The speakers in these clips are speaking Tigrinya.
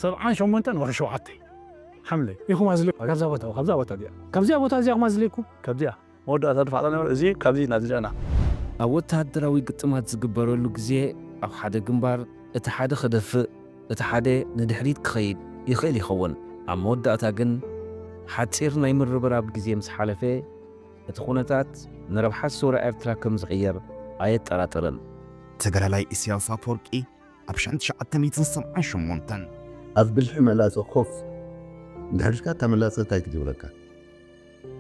ሰብዓን ሸሞንተን ወርሒ ሸውዓተ ሓምለ ኢኹም ኣዝልዩ ካብዛ ቦታ፣ ካብዛ ቦታ እዚኣ፣ ካብዚኣ ቦታ እዚኣ ኢኹም ኣዝልይኩም። ካብዚኣ መወዳእታ ድፋዕ ነበረ። እዚ ካብዚ ናዝለና ኣብ ወተሃደራዊ ግጥማት ዝግበረሉ ግዜ፣ ኣብ ሓደ ግንባር እቲ ሓደ ክደፍእ፣ እቲ ሓደ ንድሕሪት ክኸይድ ይኽእል ይኸውን። ኣብ መወዳእታ ግን፣ ሓጺር ናይ ምርብራብ ግዜ ምስ ሓለፈ፣ እቲ ኩነታት ንረብሓ ሰውራ ኤርትራ ከም ዝቕየር ኣየጠራጥርን። ተጋዳላይ ኢሳያስ ኣፈወርቂ ኣብ ሸሕን ትሽዓተ ሚእትን ሰብዓን ሸሞንተን። ኣብ ብልሒ መላጸ ኮፍ እንድሕር ኢልካ፣ እታ መላጸ እንታይ ክትብለካ?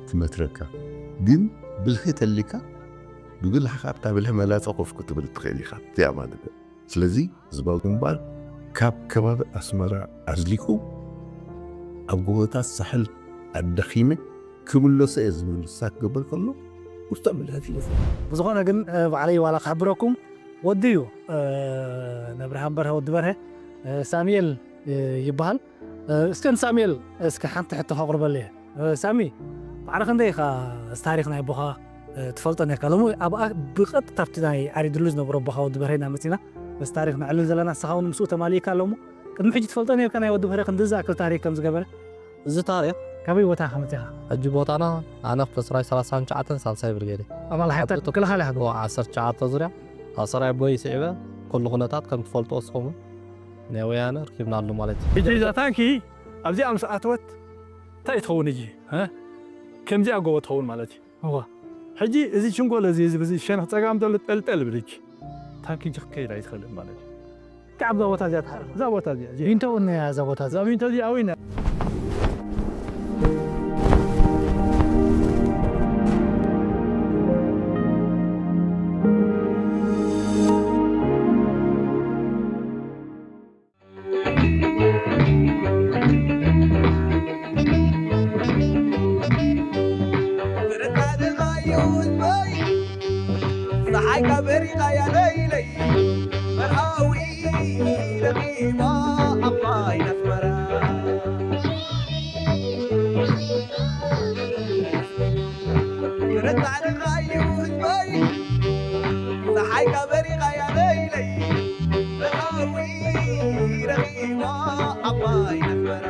ትመትረካ። ግን ብልሒ ተሊካ፣ ብብልሕኻ ኣብታ ብልሒ መላጸ ኮፍ ክትብል ትኽእል ኢኻ። እዚኣ ማለት እያ። ስለዚ ህዝባዊ ግንባር ካብ ከባቢ ኣስመራ ኣዝሊቁ ኣብ ጎቦታት ሳሕል ኣዳኺመ ክምለሶ እየ ዝብል ንሳ ክገብር ከሎ፣ ውስጣ ምልእቲ ይፈ ብዝኾነ ግን፣ እ፣ ባዕለይ ዋላ ክሕብረኩም ወዲ እዩ፣ እ፣ ነብርሃን በርሀ ወዲ በርሀ፣ እ፣ ሳሙኤል፣ እ፣ ይበሃል። እ፣ እስከ ንሳሙኤል እስከ ሓንቲ ሕቶ ከቕርበሉ እየ። እ፣ ሳሚ፣ ማዕረ ክንደይ ኢኻ እዚ ታሪኽ ናይ ኣቦኻ፣ እ፣ ትፈልጦ ነርካ? ሎሚ ኣብኣ ብቐጥታ ኣብቲ ናይ ዓሪ ድሉ ዝነበሮ ኣቦኻ ወዲ በርሀ ኢና መጺና እዚ ታሪኽ ነዕልል ዘለና። ንስኻ እውን ምስኡ ተማሊእካ ኣሎ እሞ፣ ቅድሚ ሕጂ ትፈልጦ ነርካ ናይ ወዲ በርሀ ክንዲ ዝኣክል ታሪኽ ከም ዝገበረ? እዚ ታሪኽ ካበይ ቦታ ኢኻ መጺኻ? ሕጂ ቦታና ኣነ ክፍለ ሰራዊት ሰላሳን ትሽዓተን ሳልሳይ ብርጌድ እየ። ኣባል ሓይልታት ኣብ ምክልኻል ኢኻ? ዓሰርተ ትሽዓተ ዙርያ ኣብ ሰራዊት ቦይ ስዒበ ኩሉ ኩነታት ከም ትፈልጥዎ ንስኹም ናይ ወያነ ረኪብናሉ ማለት እዩ። ሕጂ እዛ ታንኪ ኣብዚኣ ምስ ኣተወት እንታይ ትኸውን ሕጂ? እ? ከምዚኣ ጎቦ ትኸውን ማለት እዩ። እዋ። ሕጂ እዚ ችንጎሎ እዚ ህዝቢ እዚ ሸነኽ ጸጋም ዘሎ ጠልጠል ብልጅ ታንኪ እንጂ ክከይድ ኣይትኽእልን ማለት እዩ። ከዓብ እዛ ቦታ እዚኣ ትሓርፍ። እዛ ቦታ እዚኣ፣ እዚ ቢንቶ እውን እያ እዛ ቦታ እዚኣ። እዛ ቢንቶ እዚኣ እውን እያ። ተረዳእኻዮ ህዝበይ፣ ፀሓይካ በሪቓ እያ ለይለይ፣ መርሃዊ ረኺባ ዓባይ ኣስመራ። ተረዳእኻዮ ህዝበይ፣ ፀሓይካ በሪቓ እያ ለይለይ፣ መርሃዊ ረኺባ ዓባይ ኣስመራ።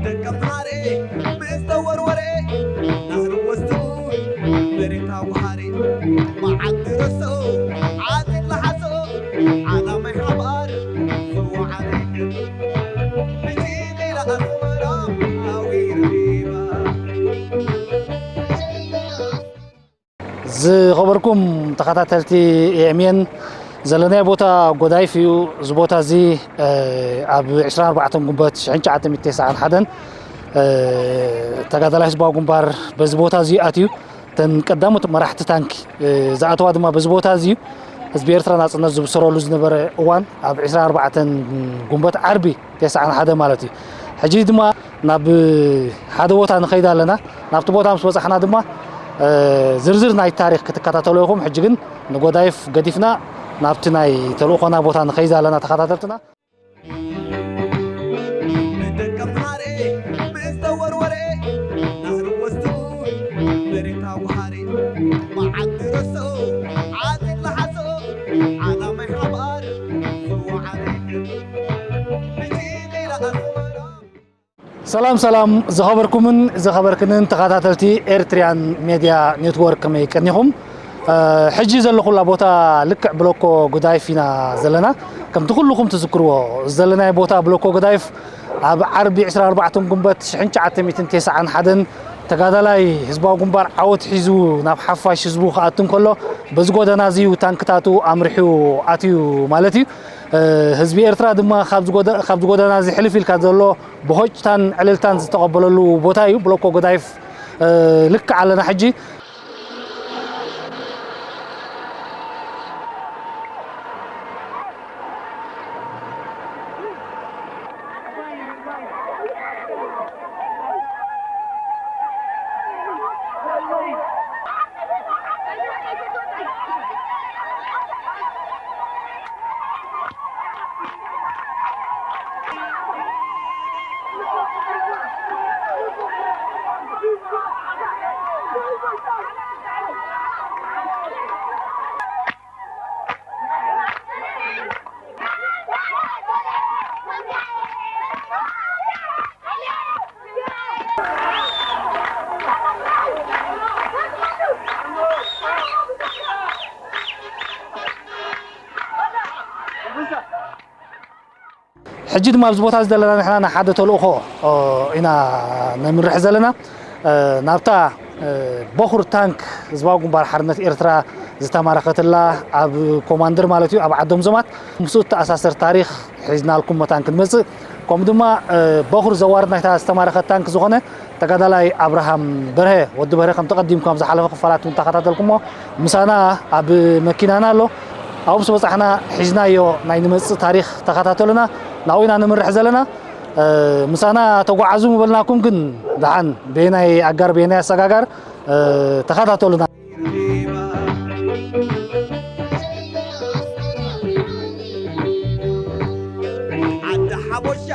ደቀ ምሓሬ ምስ ተወርወረ፣ ናህሪ ወስዱ መሬት ኣዋሃሬ። መዓልቲ ረስኦ፣ ዓጢጥ ለሓሶ፣ ዓላማይ ሓባር ዝወዓለ። ብጭንቂ ለኣስመራ ሃዊ ረኺባ። ዝኸበርኩም ተኸታተልቲ ኤኤምኤን፣ ዘለናዮ ቦታ ጎዳይፍ እዩ። እዚ ቦታ እዚ፣ እ፣ ኣብ ዕስራን ኣርባዕተን ጉንበት ሽሕን ትሽዓተ ሚእትን ተስዓን ሓደን፣ እ፣ ተጋዳላይ ህዝባዊ ግንባር በዚ ቦታ እዚ ኣትዩ። እተን ቀዳሞት መራሕቲ ታንኪ፣ እ፣ ዝኣተዋ ድማ በዚ ቦታ እዚ እዩ። ህዝቢ ኤርትራ ናጽነት ዝብሰረሉ ዝነበረ እዋን ኣብ ዕስራን ኣርባዕተን ጉንበት ዓርቢ ተስዓን ሓደ ማለት እዩ። ሕጂ ድማ ናብ ሓደ ቦታ ንኸይድ ኣለና። ናብቲ ቦታ ምስ በጻሕና ድማ፣ እ፣ ዝርዝር ናይ ታሪኽ ክትከታተሉ ኢኹም። ሕጂ ግን ንጎዳይፍ ገዲፍና ናብቲ ናይ ተልእኾና ቦታ ንኸይድ ኣለና ተኸታተልትና። ደቀ ምሓሬ ምስ ተወርወረ፣ ናህሪ ወስዱ መሬት ኣዋሃሬ። መዓልቲ ረስኦ፣ ዓጢጥ ለሓሶ፣ ዓላማይ ሓባር ዝወዓለ። ብጭንቂ ለኣስመራ። ሰላም ሰላም፣ ዝኸበርኩምን ዝኸበርክንን ተኸታተልቲ ኤርትሪያን ሜድያ ኔትወርክ፣ ከመይ ቀኒኹም? እ፣ ሕጂ ዘለኹላ ቦታ ልክዕ ብሎኮ ጎዳይፍ ኢና ዘለና። ከምቲ ኩልኹም ትዝክርዎ ዘለናዮ ቦታ ብሎኮ ጎዳይፍ ኣብ ዓርቢ ዕስራን ኣርባዕተን ጉንበት ሽሕን ትሽዓተ ሚእትን ተስዓን ሓደን ተጋዳላይ ህዝባዊ ግንባር ዓወት ሒዙ ናብ ሓፋሽ ህዝቡ ክኣቱ እንከሎ፣ በዚ ጎደና እዚ እዩ ታንክታቱ ኣምሪሑ ኣትዩ ማለት እዩ። እ፣ ህዝቢ ኤርትራ ድማ ካብዚ ጎደ-፣ ካብዚ ጎደና እዚ ሕልፍ ኢልካ ዘሎ ብሆጭታን ዕልልታን ዝተቐበለሉ ቦታ እዩ። ብሎኮ ጎዳይፍ፣ እ፣ ልክዕ ኣለና ሕጂ። ሕጂ ድማ ኣብዚ ቦታ እዚ ዘለና ንሕና ንሓደ ተልእኾ ኢና ነምርሕ ዘለና። ናብታ በኹር ታንክ ህዝባዊ ግንባር ሓርነት ኤርትራ ዝተማረኸትላ፣ ኣብ ኮማንደር ማለት እዩ፣ ኣብ ዓዶም ዘማት ምስኡ እተኣሳሰር ታሪኽ ሒዝናልኩም መታን ክንመጽእ፣ ከምኡ ድማ በኹር ዘዋርድ ናይታ ዝተማረኸት ታንክ ዝኾነ ተጋዳላይ ኣብርሃም በርሀ፣ ወዲ በርሀ፣ ከም ተቐዲምኩም ኣብ ዝሓለፈ ክፋላት እውን ተኸታተልኩሞ፣ ምሳና ኣብ መኪናና ኣሎ። ኣብኡ ምስ በጻሕና ሒዝናዮ ናይ ንመጽእ ታሪኽ ተኸታተሉና። ናብኡ ኢና ንምርሕ ዘለና። ምሳና ተጓዓዙ ምበልናኩም፣ ግን ደሓን በየናይ ኣጋር በየናይ ኣሰጋጋር ተኸታተሉና። ዓዲ ሓቦሻ፣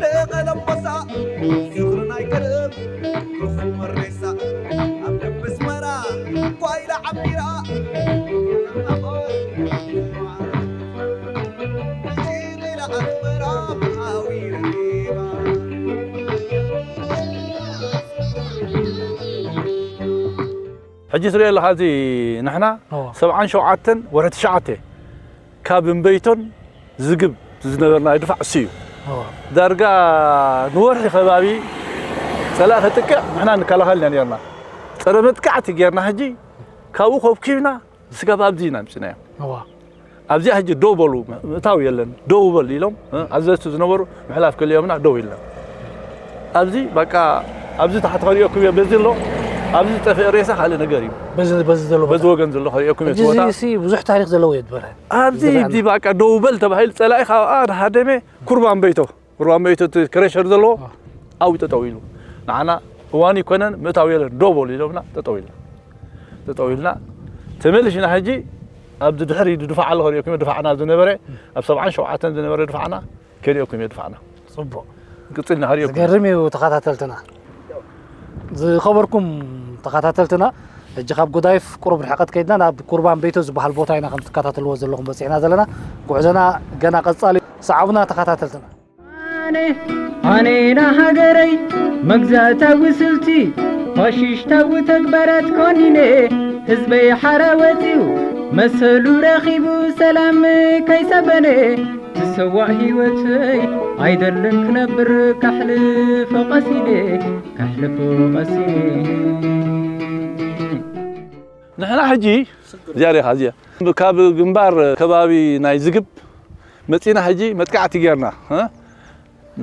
ደቐለምቦሳ፣ ዝኽሪ ናይ ቀደም ክፉ መሬሳ፣ ኣብ ልቢ ኣስመራ ጓይላ ዓሚራ፣ ዒላ ኣስመራ መሃዊ ረኺባ። ሕጂ ትሪኦ ኣለኻ፣ እዚ ንሕና እዎ። ሰብዓን ሸውዓተን ወርሒ ትሽዓተ ካብ እምበይቶን ዝግብ ዝነበርና ድፋዕ እሱ እዩ። እዎ። ዳርጋ ንወርሒ ከባቢ ጸላኢ ከጥቅዕ ንሕና ንከላኸል ኢና ነርና። ጸረ መጥቃዕቲ ጌርና፣ ሕጂ ካብኡ ኮብኪብና ስጋብ ኣብዚ ኢና ኣምጺናዮ። እዎ። ኣብዚኣ ሕጂ ደው በሉ፣ ምእታው የለን፣ ደው በል ኢሎም፣ እ፣ ኣዘዝቲ ዝነበሩ ምሕላፍ ከልዮምና ደው ኢልና። ኣብዚ በቃ፣ ኣብዚ ታሕቲ ከርእየኩም እየ፣ በዚ ኣሎ፣ ኣብዚ ዝጠፍአ ሬሳ ካልእ ነገር እዩ። በዚ፣ በዚ ዘሎ በዚ ቦታ። ወገን ዘሎ ከርእየኩም እየ፣ ሕጂ እቲ ቦታ። እዚ ሲ ብዙሕ ታሪኽ ዘለዎ እዩ፣ ዝበርሀ። ኣብዚ ዝረኣና። እዚ በቃ ደው በል ተባሂሉ፣ ጸላኢ ካብኣ ንሃደመ ኩርባን በይቶ። ሩባ መሬት እቲ ክሬሸር ዘለዎ ኣዎ። ኣብኡ ጠጠው ኢሉ። ንዓና እዋን ይኮነን፣ ምእታው የለን፣ ደው በሉ ኢሎምና ጠጠው ኢልና። ጠጠው ኢልና ተመሊስና። ሕጂ ኣብዚ ድሕሪ ድፋዕ ኣሎ፣ ከሪኦኩም ድፋዕና ዝነበረ፣ ኣብ ሰብዓን ሸውዓተን ዝነበረ ድፋዕና ከሪኦኩም ድፋዕና። ጽቡቕ። ቅጽልና ከሪኦኩም። ዝገርም እዩ ተኸታተልትና። ዝኸበርኩም ተኸታተልትና፣ ሕጂ ካብ ጎዳይፍ ቁሩብ ርሕቀት ከይድና ናብ ኩርባን ቤቶ ዝበሃል ቦታ ኢና ከም ትከታተልዎ ዘለኹም በጺሕና ዘለና። ጉዕዞና ገና ቀጻሊ እዩ። ሰዓቡና ተኸታተልትና። ኣነ፣ ኣነ ንሃገረይ መግዛእታዊ ስልቲ ፋሽሽታዊ ተግባራት ኮኒነ፣ ህዝበይ ሓራ ወጺኡ መሰሉ ረኺቡ ሰላም ከይሰፈነ፣ ዝሰዋእ ህይወተይ ኣይደልን ክነብር ካሕልፎ ቀሲነ፣ ካሕልፎ ቀሲነ። ንሕና ሕጂ እዚኣ ርኢኻ፣ እዚኣ ካብ ግንባር ከባቢ ናይ ዝግብ መጺና፣ ሕጂ መጥቃዕቲ ጌርና፣ እ?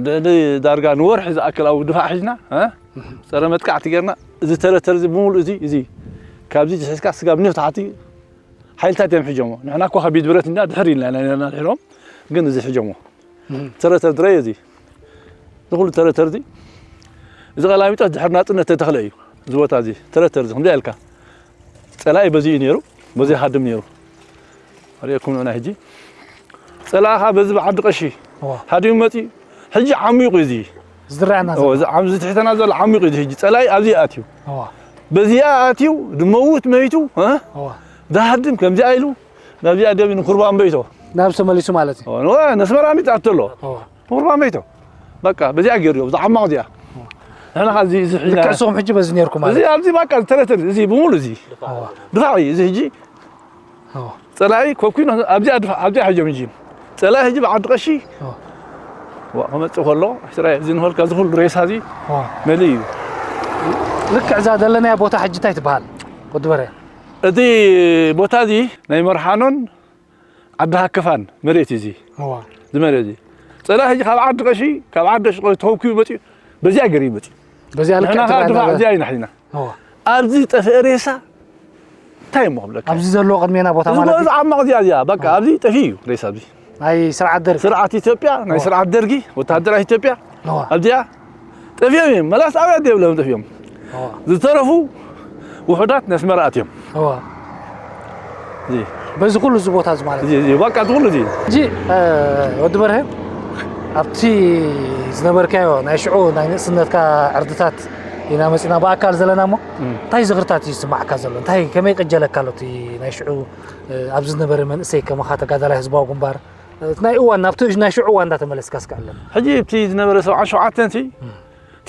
ድ-፣ ድ-፣ ዳርጋ ንወርሒ ዝኣክል ኣብ ድፋዕ ሒዝና፣ እ? ጸረ መጥቃዕቲ ጌርና፣ እዚ ተረተር እዚ ብምሉእ እዚ፣ እዚ ካብዚ ሒዝካ ስጋብ ኒው ታሕቲ ሓይልታት እዮም ሒዞሞ። ንሕና እኮ ከቢድ ብረት እንዳ ድሕር ኢልና ኢና ነርና ድሕሮም፣ ግን እዚ ሒዞሞ። እም። ተረተር ድረይ እዚ። እዚ ኩሉ ተረተር እዚ። እዚ ቀላሚጦስ ድሕሪ ናጽነት ተተኽለ እዩ። እዚ ቦታ እዚ፣ ተረተር እዚ፣ ከምዚ ኢልካ። ጸላኢ በዚ እዩ ነይሩ፣ በዚ ይሃድም ነይሩ። ኣርእየኩም ንዑና ሕጂ። ጸላኢኻ በዚ ብዓዲ ቀሺ እዋ። ሃዲሙ መጺኡ። ሕጂ ዓሚቑ እዩ እዚ። ዝረኣየና ኦ፣ ዘሎ። እዚ ዓም-፣ እዚ ትሕተና ዘሎ ዓሚቑ እዩ እዚ ሕጂ። ጸላኢ ኣብዚ ኣትዩ። እዋ። በዚኣ ኣትዩ፣ ድመውት መይቱ፣ እ? እዋ። ዝሃድም ከምዚኣ ኢሉ፣ ናብዚኣ ደብ ንኩርባን በይቶ። ናብ ተመሊሱ ማለት እዩ። ኦ፣ ንዋ-፣ ነስመራ ሚጣ ተሎ። እዋ። ኩርባን በይቶ። በቃ፣ በዚኣ ገይሩ፣ ብዛ ዓማቕ እዚኣ። እዋ። ንሕና ኸ እዚ፣ እዚ ሒዝና ልክዕ ንስኹም ሕጂ በዚ ነርኩም ማለት እዚ፣ እዩ። ኣብዚ በቃ፣ ዝተረተር፣ እዚ ብምሉ እዚ። እዋ። ድፋዕ እዩ፣ እዚ ሕጂ እዎ። ጸላኢ ኮብኩ ኣብዚኣ ድፋ-፣ ኣብዚኣ ሕጆም እንጂ። ጸላኢ ሕጂ ብዓዲ ቀሺ እዎ። ዋ፣ ክመጽእ ከሎ፣ ሕስራኤል እዚ ንኸልካ እዚ ኩሉ ሬሳ እዚ እዎ። መሊእ እዩ። ልክዕ እዛ ዘለናያ ቦታ ሕጂ እንታይ ትበሃል? ወዲ በርሀ። እቲ ቦታ እዚ ናይ መርሓኖን ዓዲ ሃከፋን መሬት እዩ እዚ። እዎ። እዚ መሬት እዚ። ጸላኢ ሕጂ ካብ ዓዲ ቀሺ፣ ካብ ዓዲ ቀሺ ተኸብኩ መጺኡ፣ በዚኣ ገይሩ ይመጽእ። በዚኣ ልክዕ ንሕና ኸዓ ትበሃል ድፋዕ ነበር። እዚኣ ኢና ሒዝና። እዎ። ኣብዚ ዝጠፍአ ሬሳ እንታይ እሞ ክብለካ? ኣብዚ ዘለዎ ቅድሜና ቦታ እዚ ማለት እዩ? እዚ ዓማቕ እዚኣ፣ እዚኣ፣ በቃ፣ እዎ። ኣብዚ ጠፊኡ እዩ ሬሳ ኣብዚ። ናይ ስርዓት ደርጊ? ስርዓት ኢትዮጵያ፣ ናይ እዎ። ስርዓት ደርጊ፣ ወተሃደራት ኢትዮጵያ፣ እዎ። ኣብዚኣ ጠፊኦም እዮም። መላስ ኣብያ ደብሎም ጠፊኦም። እዎ። ዝተረፉ ውሑዳት ነስመራ ኣትዮም። እዎ። እዚ። በዚ ኩሉ እዚ ቦታ እዚ ማለት እዚ፣ እዩ? እዚ፣ በቃ፣ እዚ ኩሉ እዚ። ሕጂ፣ እ፣ ወዲ በርሀ፣ ኣብቲ ዝነበርካዮ ናይ ሽዑ ናይ ንእስነትካ ዕርድታት ኢና መጺና ብኣካል ዘለና እሞ፣ እም። እንታይ ዝኽርታት እዩ ዝስማዓካ ዘሎ? እንታይ፣ ከመይ ይቅጀለካ ኣሎ እቲ ናይ ሽዑ፣ እ፣ ኣብዚ ዝነበረ መንእሰይ ከማኻ ተጋዳላይ ህዝባዊ ግንባር፣ እ፣ እቲ ናይ እዋን፣ ናብቲ ናይ ሽዑ እዋን እንዳተመለስካ እስከ ኣለና። ሕጂ እቲ ዝነበረ ሰብዓን ሸውዓተን ሲ፣ እም።